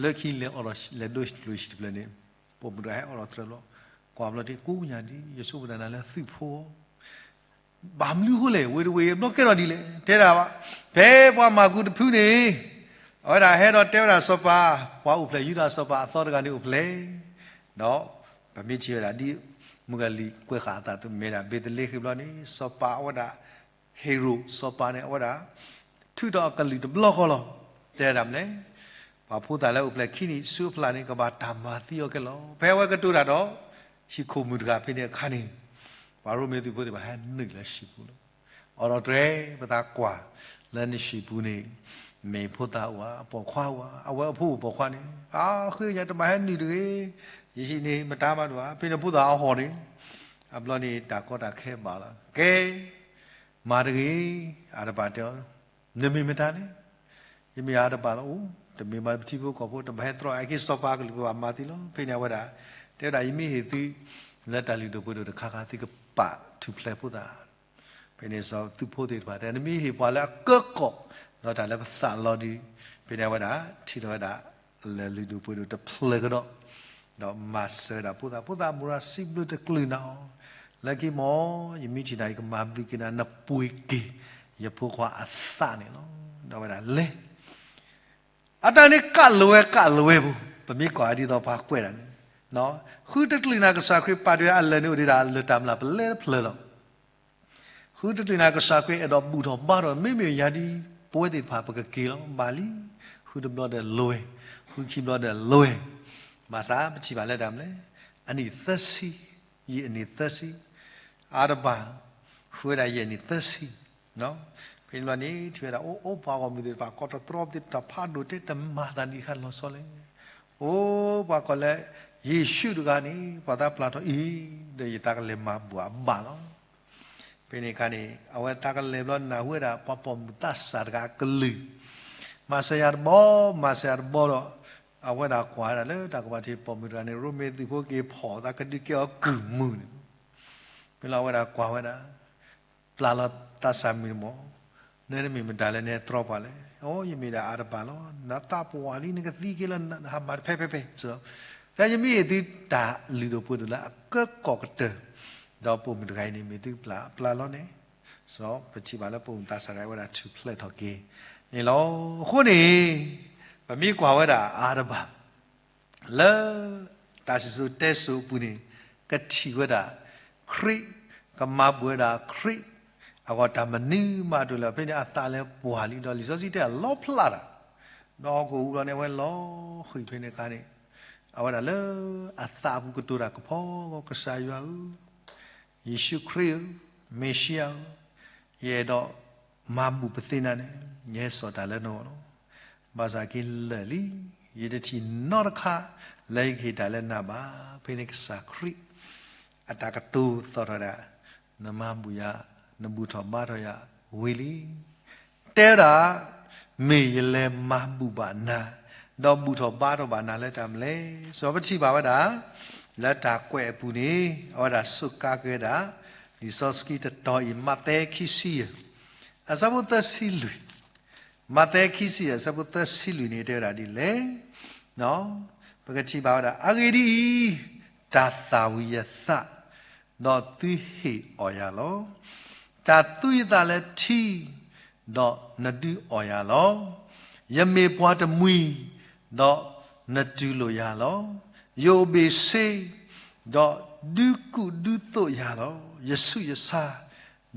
လၢခံလဲၤအိးထီၣ်လဲၤဒိတကျိာ်တဖျၢၣ်န့ၣ် ပိာ်မုၣ်တဂၤဟဲအိးထီၣ်သရဲၣ်ဘျီ ကွၢ်ဘျီဒ်ကိးကညးဒ် ယဆိကမိၣ်ဒၣ်နၤလၢသုးဖိ ဘၣ်မနုၤအဃိလဲၣ် ဝ့ၢ်တဝ့ၢ်အံၤဘျီကဲထီၣ်ဒ်လဲၣ် တဲဒၣ်ဘၣ်. ဖဲပှၤမၤကူးတဖုန့ၣ် အဝဲဒၣ်ဟဲဒီးတဲဝဲဒၣ်စီၤပၤ, ပှၤအိၣ်ဖျဲၣ်ယူဒၤစီၤပၤအသီတဂၤန့ၣ်အိၣ်ဖျဲၣ်, ဒီးပမ့ၢ်ထံၣ်ဝဲဒၣ်ဒ်မုၣ်ကလံၤကွဲးဃာ်အသးအသိး မ့ၢ်ဒၣ်ဘ့းသလ့ဃ့ၣ်ဘျီန့ၣ် စီၤပၤအဝဲဒၣ် ဟ့ၤရိာ်စီၤပၤန့ၣ် အဝဲဒၣ် ထုးထီၣ်အကလုၢ်တဘျီဃီလီၤ. တဲဒၣ်မနုၤလဲၣ်, ပှၤဖိသၣ်လၢအိၣ်ဖျဲၣ်ခံနံၣ်ဆူအဖျၢၣ်န့ၣ် ကဘၣ်တၢ်မၤသံအီၤခဲလၢာ်လီၤ. ဖဲအဝဲကတိၤတၢ်ဒီး ဟံၣ်ခိၣ်မုၣ်တဂၤဖဲန့ၣ်အခါန့ၣ် ပှၤရိမ့ၤသုးဖိသ့ၣ်တဖၣ်ဟဲနုာ်လၢဟံၣ်ပူၤလီၤ. အိးထီၣ်တြဲၤ ပသးကွၢ်လၢနဟံၣ်ပူၤန့ၣ် မ့ၢ်ဖိသၣ်အိၣ်ဧါ, ပိာ်ခွါအိၣ်ဧါ, အဝဲအဖိအိၣ်ပိာ်ခွါန့ၣ်, အဃ့ယၤတဘၣ်ဟဲနုာ်တဂ့ၤ, ယဟံၣ်န့ၣ်မတၤမးတအိၣ်ဘၣ်, ဖဲန့ၣ်ဖိသၣ်အဟီၣ်န့ၣ်, အဘျီန့ၣ်တၢ်ကီတၢ်ခဲဘၣ်လီၤ. ကဲ, မၤတဂ့ၤ, အၣ်တဘၣ်တဲအီၤ, နမ့ၢ်မတၤလဲၣ်. ယမ့ၢ်အၣ်တဘၣ်လီၤ. အိၣ်, တမ့ၢ်ဘၣ်ပထံဖိကီၢ်ဖိ တဘၣ်ဟဲတြီအက့ၤစီၤပၤကလုၢ် ပဘၣ်မၤသံလီၤ. ဖဲန့ၣ်အဝဲဒၣ် တဲဝဲဒၣ် ယမ့ၢ်ဟ့ၣ်သု လၢတၢ်လုၢ်ဒိၣ်ပှ့ၤဒိၣ်တခါခါ သုကပာ်ထူၣ်ဖျဲးဖိသၣ် ဖဲန့ၣ်စီၤသုးဖိသ့ၣ်တဖၣ်တဲ နမ့ၢ်ဟ့ၣ်ပှၤလၢအကၢကီၢ် ဒီးတၢ်လၢပသးလီၤဒုး, ဖဲန့ၣ်အဝဲဒၣ် ထံၣ်ထီၣ်ဝဲဒၣ် လၢၢ်လုၢ်ဒိၣ်ပှ့ၤဒိၣ်တဖျၢၣ်ကဒီး, ဒီးမၤစၢၤဝဲဒၣ်ဖိသၣ်, ဖိသၣ်မုၢ်ရၤစံးဘျုးတကလုၢ်နၤအီၤ, လၢခံမီၢ် ယမ့ၢ်ထံၣ်နၤ ယကမၤဘျုးက့ၤနၤ နပှ့ၤက့ၤ ယဖိခွါအသးန့ၣ်လီၤ. ဒီးဝဲဒၣ်လဲၤ အတၢ်န့ၣ်ကးလဝဲကးလဝဲပူၤ, ပမ့ၢ်ကွၢ်ဒ်သိးပှၤကွဲးဒၣ်န့ၣ်, ဃုတကလုၢ်နၤ ကစၢ်ခရံာ်ပာ်တ့ၢ်အလၢၢ်န့ၣ်အိၣ်ဒံးဒၣ်လၢၢ်တၢ်မျၢ်ပလဲတဖျၢၣ်လီၤ. ဃုတကလုၢ်နၤ ကစၢ်ခရံာ်အဲၣ်ဒိးဘူၣ်ထီၣ်ဘါထီၣ် မ့မ့ၢ်ယၤဒ်ပဝဲသ့ၣ်တဖၣ်ပကက့ၤလီၤ. ဘၣ်လံ, ဃုတဘျီဒီးလဝဲ, ဃုခံဘျီဒီးလဝဲ, ဘၣ်ဆၣ်ပထံၣ်ဘၣ်လၢတၢ်မနုၤလဲၣ်, အနံၣ်သၢဆံ, ယံာ်အနံၣ်သၢဆံ, အါတဘၣ်, ဃုဝဲဒၣ်ယဲၢ်နံၣ်သၢဆံ ဖဲန့ၣ်ဘျီန့ၣ် ထံၣ်ဝဲဒၣ် အိၣ်အိၣ်ပှၤဂီၢ်မုၢ်သ့ၣ်တဖၣ် ကိးတတြီသ့ၣ်တဖၣ်ဖးဒိၣ်တဲ တမၤသးဒ်ခါလီၤဆီလဲၣ်. အိၣ်ပှၤကိးလၢ ယ့ၣ်ၡူးတဂၤန့ၣ် ပှၤသးပျၢ်ထီၣ်အံၤ ဒီးယသးကလဲၤမၤဘူၣ်အဘၣ်လီၤ. ဖဲန့ၣ်အခါန့ၣ် အဝဲသးကလဲၤဘျီနၢ်ဟူဝဲဒၣ် ပှၤပိာ်မုၣ်သးစၢ်တဂၤအကလုၢ်, မၤစၢၤယၤတဘီ, မၤစၢၤယၤတဘီဒီး အဝဲဒၣ်ကွၢ်ဝဲဒၣ်လၢတၢ်ကပၤထံးပိာ်မုၣ်တဂၤန့ၣ် ရိမ့ၤသုးဖိက့ၤဖီၣ်သးကဒုးကဲအီၤကုၢ်မုၢ်န့ၣ် ဖဲလီၤအဝဲဒၣ်ကွၢ်ဝဲဒၣ် ပျၢ်လီၤသးစၢ်မုၢ်န့ၣ်မီၢ်, နတမ့ၢ်မတၤလဲၣ် နဟဲတြီပှၤလဲၣ်. အိ ယမ့ၢ်ဒၣ်အါတဘၣ်လီၤ. နသးပှၢ်လံ နကသံက့လီၤ နဟးမၤတဖဲဖဲဖဲ စ့ၢ်ဒီး တၢ်ယမ့ၢ်ဟ့ၣ်သုတၢ်လုၢ်ဒိၣ်ပှ့ၤဒိၣ်လၢအကၢကီၢ်ကတၢၢ်, ဒီးပိာ်မုၣ်တဂၤအံၤန့ၣ် မ့ၢ်သုပျၢ်ပျၢ်လီၤန့ၣ်, စ့ၢ်ဒီးပထံၣ်ဘၣ်လၢပိာ်မုၣ်သးစၢ်တဂၤအဝဲဒၣ်ထူၣ်ဖျဲးထီၣ်က့ၤန့ၣ်လီၤ. အဃိန့ၣ် ပမ့ၢ်ကွၢ်ဝဲဒၣ်အါတဘၣ် လၢတၢ်စံၣ်စိၤတဲစိၤအပူၤန့ၣ် ကထံၣ်ဝဲဒၣ်ခရံာ်, ကမၤဘူၣ်ဝဲဒၣ်ခရံာ်, အဂီၢ်တၢ်မနုၤမးတအိၣ်လၢၤ ဖဲန့ၣ်အသးလဲၤပှၢ်လံဒီး လံာ်စီဆှံတဲအလီၤဖျးတၢ်, ဒီးကအိၣ်ဘျီန့ၣ် အဝဲလီၤဃံၤဖဲန့ၣ်အခါန့ၣ်, အဝဲဒၣ်လၢအသးအပူၤကတိၤတၢ်ကဖီ ကစၢ်ယွၤဧၢ, ယ့ၣ်ၡူးခရံာ်ဧၢ, မ့ၣ်ၡံအၤဧၢ, ယအဲၣ်ဒိးမၤဘူၣ်ပသ့ၣ်နၤန့ၣ် ယဟဲစိာ်တၢ်လၢနဂီၢ်လီၤ. ဘၣ်ဆၣ်က့ၤလၢာ်လံ, ယတထံၣ်နီတခါလၢယကဟ့ၣ်တၢ်လၢနၤဘၣ်. ဖဲန့ၣ်ကစၢ်ခရံာ် အတၢ်ကတိၤသီၣ်ထီၣ်ဒၣ်, နမၤဘူၣ်ယၤ, နဘူၣ်ထီၣ်ဘါထီၣ်ယၤဝံၤလံ. တဲဝဲဒၣ်, မ့ၢ်ယလဲၤမၤဘူၣ်ဘၣ်နၤ, ဒီးဘူၣ်ထီၣ်ဘါထီၣ်ဘၣ်နၤလၢတၢ်မနုၤလဲၣ်. စ့ၢ်ဒီးပထံၣ်ဘၣ်ဝဲဒၣ် လၢတၢ်ကွဲးအပူၤန့ၣ် အဝဲဒၣ်စူးကါက့ၤဝဲဒၣ် လံာ်စီဆှံတတီၤအံၤ မးသဲခံဆံယဲၢ် အဆၢဖိသၢဆံလွံၢ်, မးသဲခံဆံယဲၢ် အဆၢဖိသၢဆံလွံၢ်န့ၣ် တဲဝဲဒၣ်ဒ်လဲၣ်. ပကထံၣ်ဘၣ်ဝဲဒၣ် အဂ့ၢ်ဒ်အံၤ, တၢ်သၣ်ဝံၤယသး, ဒီးသုဟ့ၣ်အီၣ်ယၤလီၤ. တၢ်သူယသးလၢထံ, ဒီးနဒုးအီၣ်ယၤလီၤ. ယမ့ၢ်ပှၤတမှံၤ, ဒီးနတူၢ်လိာ်ယၤလီၤ. ယအိၣ်ဘ့ၣ်ဆ့, ဒီးဒုးကူၣ်ဒုးသိးယၤလီၤ. ယဆူးယဆါ,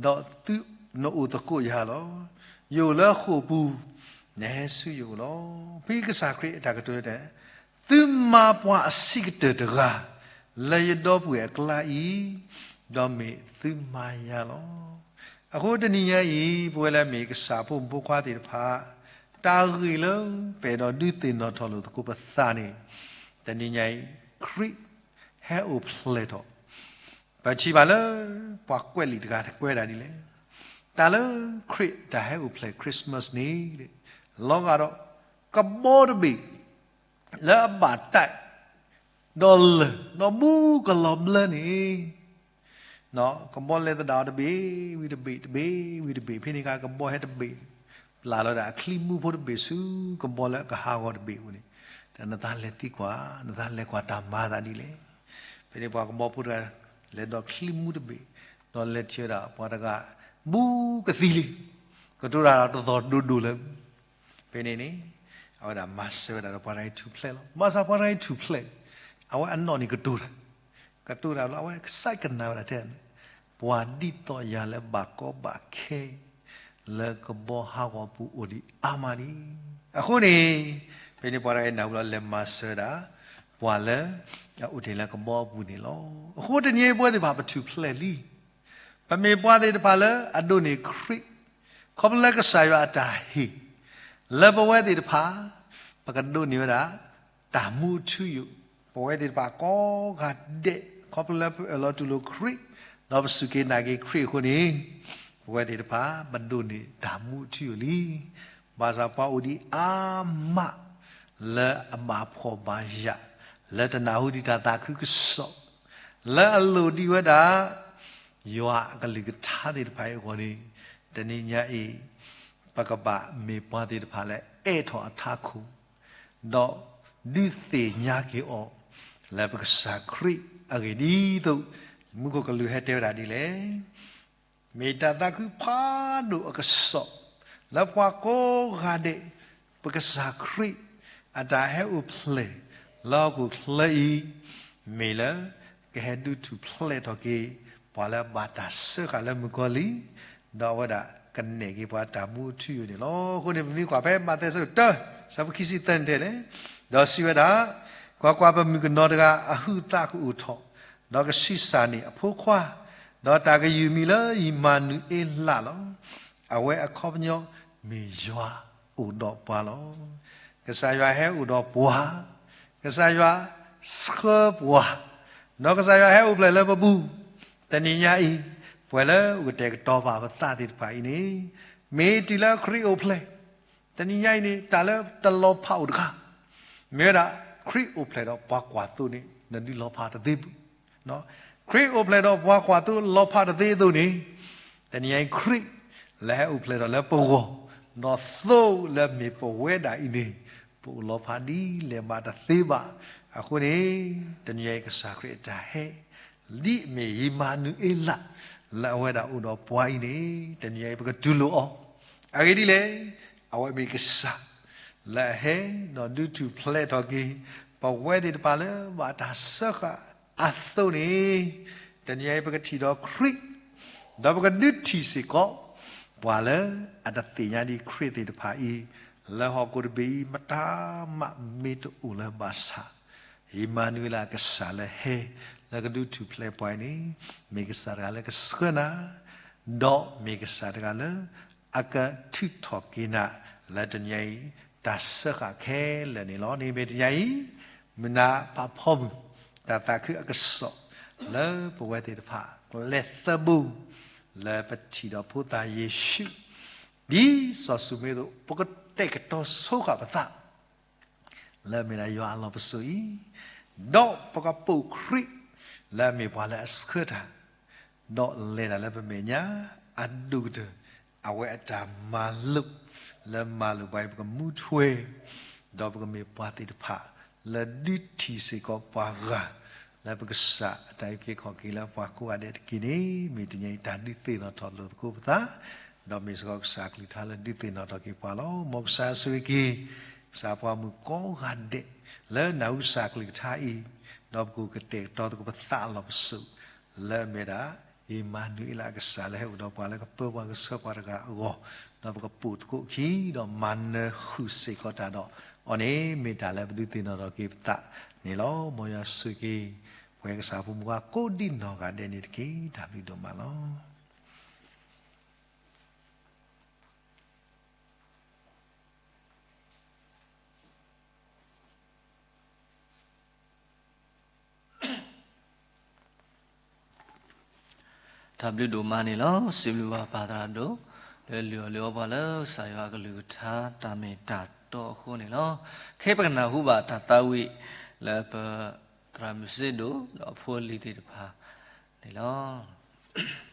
ဒီးသုနအိၣ်သကိးယၤလီၤ. ယအိၣ်လၢဃိာ်ပူၤ, နဟဲဆူယအိၣ်လီၤ. ဖဲကစၢ်ခရံာ်အတၢ်ကတိၤတဲ, သုမၤပှၤအဆံးကတၢၢ်တဂၤ လၢယဒီပုၢ်ဝဲၢ်အကျါအံၤ, ဒီးမ့ၢ်သုမၤယၤလီၤ. အဃိတနံၤညါအံၤ ပဝဲလၢမ့ၢ်ကစၢ်ဖိမုၣ်ဖိခွါသ့ၣ်တဖၣ်, တၢ်ဂ့ၢ်လၢပအဲၣ်ဒိးဒုးသ့ၣ်နီၣ်ထီၣ်လိာ်သကိးပသးန့ၣ်, တနံၤညါအံၤ ခရံာ်ဟဲအိၣ်ဖျဲၣ်ထီၣ် ပထံၣ်ဘၣ်လၢ ပှၤကွဲးလံာ်တဂၤကွဲးဒၣ်ဒ်လဲၣ်, တၢ်လၢခရံာ်တၢ်ဟဲအိၣ်ဖျဲၣ် Christmas န့ၣ်, လီၤဂာ်ဒီး ကဘီတဘ့ၣ် လၢအဘၣ်တၢ် ဒီးလၢၢ် ဒီးဘူးကလီၤဘျၢန့ၣ်, ကဘီလဲၤသဒၣ်အီၤတဘ့ၣ်ဝံၤတဘ့ၣ် တဘ့ၣ်ဝံၤတဘ့ၣ် ဖဲန့ၣ်အခါကဘီဟဲတဘ့ၣ် ပျၢ်လီၤဒၣ်အချံမူဖိတဘ့ၣ်ဆူကဘီလၢအကဟးဂီၤတဘ့ၣ်အပူၤန့ၣ်, တၢ်နသးလဲၤသံကွၢ် နသးလဲၤကွၢ်တၢ်မၤသးဒ်လဲၣ်. ဖဲန့ၣ်ပှၤကဘီဖိတဂၤ လဲၤဒီးချံမူတဘ့ၣ်, ဒီးလဲၤထံၣ်ဝဲဒၣ်ပှၤတဂၤ ဘူးကသံလံ, ကတိၤတၢ်ဒီးတသီၣ်ဒိၣ်ဒိၣ်လၢ ဖဲန့ၣ်န့ၣ်, အဝဲဒၣ်မၤစၢၤဝဲဒၣ်ဒီးပှၤတဂၤအံၤထူၣ်ဖျဲးလီၤ. ဘၣ်ဆၣ်ပှၤတဂၤအံၤထူၣ်ဖျဲး, အဝဲအနီၢ်န့ၣ်ကတိၤတၢ်, ကတိၤတၢ်လီၤ အဝဲကစၢ်ကနၣ်ဝဲဒၣ်ထဲန့ၣ်, ပှၤဒ်သိးယၤလၢဘၣ်ကီဘၣ်ခဲ လၢကဘီဟးဂီၤပူၤအိၣ်ဒံးအါမးန့ၣ်, အဃိန့ၣ် ဖဲန့ၣ်ပှၤတဂၤအံၤနၢ်ဟူလီၤ လဲၤမၤစၢၤဝဲဒၣ် ပှၤလၢ အအိၣ်တ့ၢ်လၢကဘီပူၤန့ၣ်လီၤ. အဃိတနံၤအံၤပဝဲသ့ၣ်တဖၣ်ပထူၣ်ဖျဲးလံ. ပမ့ၢ်ပှၤသ့ၣ်တဖၣ်လၢအဒိးန့ၢ်ခရံာ်, ခီဖျိလၢကစၢ်ယွၤအတၢ်ဟ့ၣ် လၢပဝဲသ့ၣ်တဖၣ် ပကဒိးန့ၢ်ဝဲဒၣ် တၢ်မူအထူအယိာ်, ပဝဲသ့ၣ်တဖၣ်ကိးဂၤဒဲး ခီဖျိလၢပအၢၣ်လီၤတူၢ်လိာ်ခရံာ်, ဒီးပစူၢ်က့ၤနာ်က့ၤခရံာ်အဃိန့ၣ်, ပဝဲသ့ၣ်တဖၣ် ပဒိးန့ၢ်တၢ်မူအထူအယိာ်လံ. ဘၣ်ဆၣ်ပှၤအိၣ်ဒံးအါမး လၢအဘၣ်ဖှီၣ်ဘၣ်ယာ်, လၢတနၢ်ဟူဒံးတၢ်သးခုကစီၣ်, လၢအလိၣ်ဒံးဝဲဒၣ် ယွၤအကလုၢ်ကထါသ့ၣ်တဖၣ်အံၤအဂီၢ်န့ၣ်, တနံၤညါအံၤ ပကဘၣ်မ့ၢ်ပှၤသ့ၣ်တဖၣ်လၢအဲၣ်ထီၣ်အထးခိၣ်, ဒီးဒုးသ့ၣ်ညါက့ၤအီၤ လၢပကစၢ်ခရံာ်အဂ့ၢ်ဒ်သိး မူခိၣ်ကလူးဟဲတဲဝဲဒၣ်ဒ်လဲၣ်. မ့ၢ်တၢ်သးခုဖးဒိၣ်အကစီၣ် လၢပှၤကိးဂၤဒဲး ပကစၢ်ခရံာ် အတၢ်ဟဲအိၣ်ဖျဲၣ်လၢဟီၣ်ခိၣ်ချၢအံၤ, မ့ၢ်လၢကဟဲဒုးထူၣ်ဖျဲးထီၣ်က့ၤ ပှၤလၢအဘၣ်တၢ်စၢဃာ်လၢမုၣ်ကီၤလံၢ်, ဒီးအဝဲဒၣ်ကနဲၣ်က့ၤပှၤတၢ်မူအထူအယိာ်န့ၣ်လီၤ. အဃိန့ၣ် ပမ့ၢ်ကွၢ်ဖဲမးသဲဆၢဒိၣ်တၢ ဆၢဖိခံဆံသၢန့ၣ်တဲလဲၣ်, ဒီးစံးဝဲဒၣ်, ကွၢ်ကွၢ်, ပမုၣ်ကနီၤတဂၤအဟုးသးကအိၣ်ထီၣ်, ဒီးကဆံးစၢ်န့ၢ်အဖိခွါ, ဒီးတၢ်ကယုၢ်မံၤလၢယမၤနူၤအ့လးလီၤ. အဝဲအခီပညီမ့ၢ်ယွၤအိၣ်ဒီးပှၤလီၤ. ကစၢ်ယွၤဟဲအိၣ်ဒီးပှၤ, ကစၢ်ယွၤဆှၢပှၤ, ဒီးကစၢ်ယွၤဟဲအိၣ်ဖျဲၣ်လၢပပူၤ, တနံၤညါအံၤ, ပှၤလၢအကတဲာ်ကတီၤဘၣ်ပသးသ့ၣ်တဖၣ်အံၤန့ၣ်, မ့ၢ်တုၤလၢခရံာ်အိၣ်ဖျဲၣ်, တနံၤညါအံၤန့ၣ် တၢ်လၢတလီၤဖးအိၣ်တခါ, မ့ၢ်ဝဲဒၣ် ခရံာ်အိၣ်ဖျဲၣ်ဒီးပှၤကွၢ်သိန့ၣ် နဒုးလီၤဖးတသ့ဘၣ်. ခရံာ်အိၣ်ဖျဲၣ်ဒီးပှၤကွၢ်သိလီၤဖးတသ့အသိးန့ၣ်, တနံၤညါအံၤခရံာ် လၢဟဲအိၣ်ဖျဲၣ်ထီၣ်လၢပဂီၢ်, ဒီးသိလၢမ့ၢ်ပဝဲဒၣ်အံၤန့ၣ်, ပအိၣ်လီၤဖးဒ်လဲၣ်မးတသ့ဘၣ်. အဃိန့ၣ်, တနံၤညါအံၤကစၢ်ခရံာ်အတၢ်ဟဲ ဒ်အမ့ၢ်ယမၤနူၤအ့လး လၢအဝဲဒၣ်အိၣ်ဒီးပှၤအံၤန့ၣ်, တနံၤညါအံၤပကတူၢ်လိာ်အီၤ. အဂ့ၢ်ဒ်လဲၣ်, အဝဲမ့ၢ်ကစၢ် လၢအဟဲ ဒီးဒုးထူၣ်ဖျဲးထီၣ်က့ၤ ပဝဲသ့ၣ်တဖၣ်လၢဘၣ်တၢ်စၢဃာ်အသိးန့ၣ်, တနံၤညါအံၤပကထံၣ်ဒီးခရံာ်, ဒီးပကဒုးထံၣ်စ့ၢ်ကီး ပှၤလၢအတသ့ၣ်ညါဒံးခရံာ်သ့ၣ်တဖၣ်အံၤ, လၢဟီၣ်ခိၣ်တဘ့ၣ်အံၤ မတၤမးမ့ၢ်တအိၣ်လၢၤဘၣ်ဆၣ် ယမၤနူၤအ့လးကစၢ်လၢဟဲ လၢကဒုးထူၣ်ဖျဲးပှၤအံၤန့ၣ်, မ့ၢ်ကစၢ်တဂၤလၢကဆှၢနၤ, ဒီးမ့ၢ်ကစၢ်တဂၤလၢ အကထုးထီၣ်က့ၤနၤ လၢတနံၤညါအံၤ တၢ်စၢဃာ်ခဲလၢာ်န့ၣ်လီၤ. န့ၣ်မ့ၢ်တနံၤညါအံၤ မုၢ်နၤပာ်ဖီမုၢ် တၢ်သးခုအကစီၣ် လၢပဝဲသ့ၣ်တဖၣ် ကျဲသၢဘိ လၢပထံၣ်ဒီးဖိသၣ်ယ့ၣ်ၡူး ဒ်စီၤၡူမဲအသိး ပကတဲာ်ကတီၤဆိဃာ်ပသး လၢအမ့ၢ်ဒၣ်ယွၤအလီၢ်ပစိာ်အံၤ, ဒီးပကပိာ်ခရံာ် လၢအမ့ၢ်ပှၤလၢအဆှၢတၢ်, ဒီးလဲၤတၢ်လၢပမဲာ်ညါ အဒိၣ်ကတၢၢ် အဝဲအတၢ်မၤလိာ် လၢမၤလိာ်ပှၤအံၤ ပကမူထွဲ ဒီးပကမ့ၢ်ပှၤသ့ၣ်တဖၣ် လၢဒုးထံၣ်စ့ၢ်ကီးပှၤဂၤ လၢပကစၢ်အတၢ်အုၣ်က့ၤခီၣ်က့ၤလၢပှၤကိးဂၤဒဲးတက့ၢ်န့ၣ် မ့ၢ်တနံၤအံၤတၢ်ဒုးသ့ၣ်နီၣ်ထီၣ်လိာ်သကိးပသး, ဒီးမ့ၢ်စ့ၢ်ကီးကစၢ်အကလုၢ်ကထါလၢဒုးသ့ၣ်နီၣ်ထီၣ်က့ၤပှၤလီၤ. မ်ကစၢ်ဆိၣ်ဂ့ၤက့ၤ ကစၢ်ပှၤမုၣ်ကိးဂၤဒဲး လၢနၢ်ဟူကစၢ်အကလုၢ်ကထါအံၤ, ဒီးပကကတဲာ်ကတီၤသကိးပသးအလီၢ်ပစိာ် လၢအမ့ၢ်ဒၣ် အ့မၤနူၤအ့လး ကစၢ်လၢဟဲအိၣ်ဒီးပှၤလၢကပၢပှၤကဆှၢပှၤတဂၤအဂီၢ်, ဒီးပကပိာ်သကိးအခံ ဒီးမၤနၢၤဃုာ်စ့ၢ်ကီးတၢ်ဒီးအီၤန့ၣ် မ့ၢ်တၢ်လၢပဒုးသ့ၣ်နီၣ်ထီၣ်က့ၤပသးန့ၣ်လီၤ. မ်ယွၤဆိၣ်ဂ့ၤက့ၤ ပဝဲကစၢ်ဖိမုၣ်ဖိခွါကိးဒံနီၢ်ဂၤဒဲးန့ၣ်တက့ၢ်. တၢ်ဘျုးဒိၣ်မးလီၤ. တၢ်ဘျုးဒိၣ်မးန့ၣ်လီၤ. စံးဘျုးဘၣ်ပၢ်သရၣ်ဒိၣ် လၢလုၢ်အီၣ်လုၢ်အီပှၤလၢကစၢ်ယွၤအကလုၢ်ကထါ တၢ်မ့ၢ်တၢ်တီအဃိန့ၣ်လီၤ. ခဲအံၤပကနၢ်ဟူဘၣ်တၢ်သးဝံၣ်လၢပသရၣ်မုၢ်စ့ဒိၣ် ဒီးအဖိအလံၤသ့ၣ်တဖၣ်န့ၣ်လီၤ.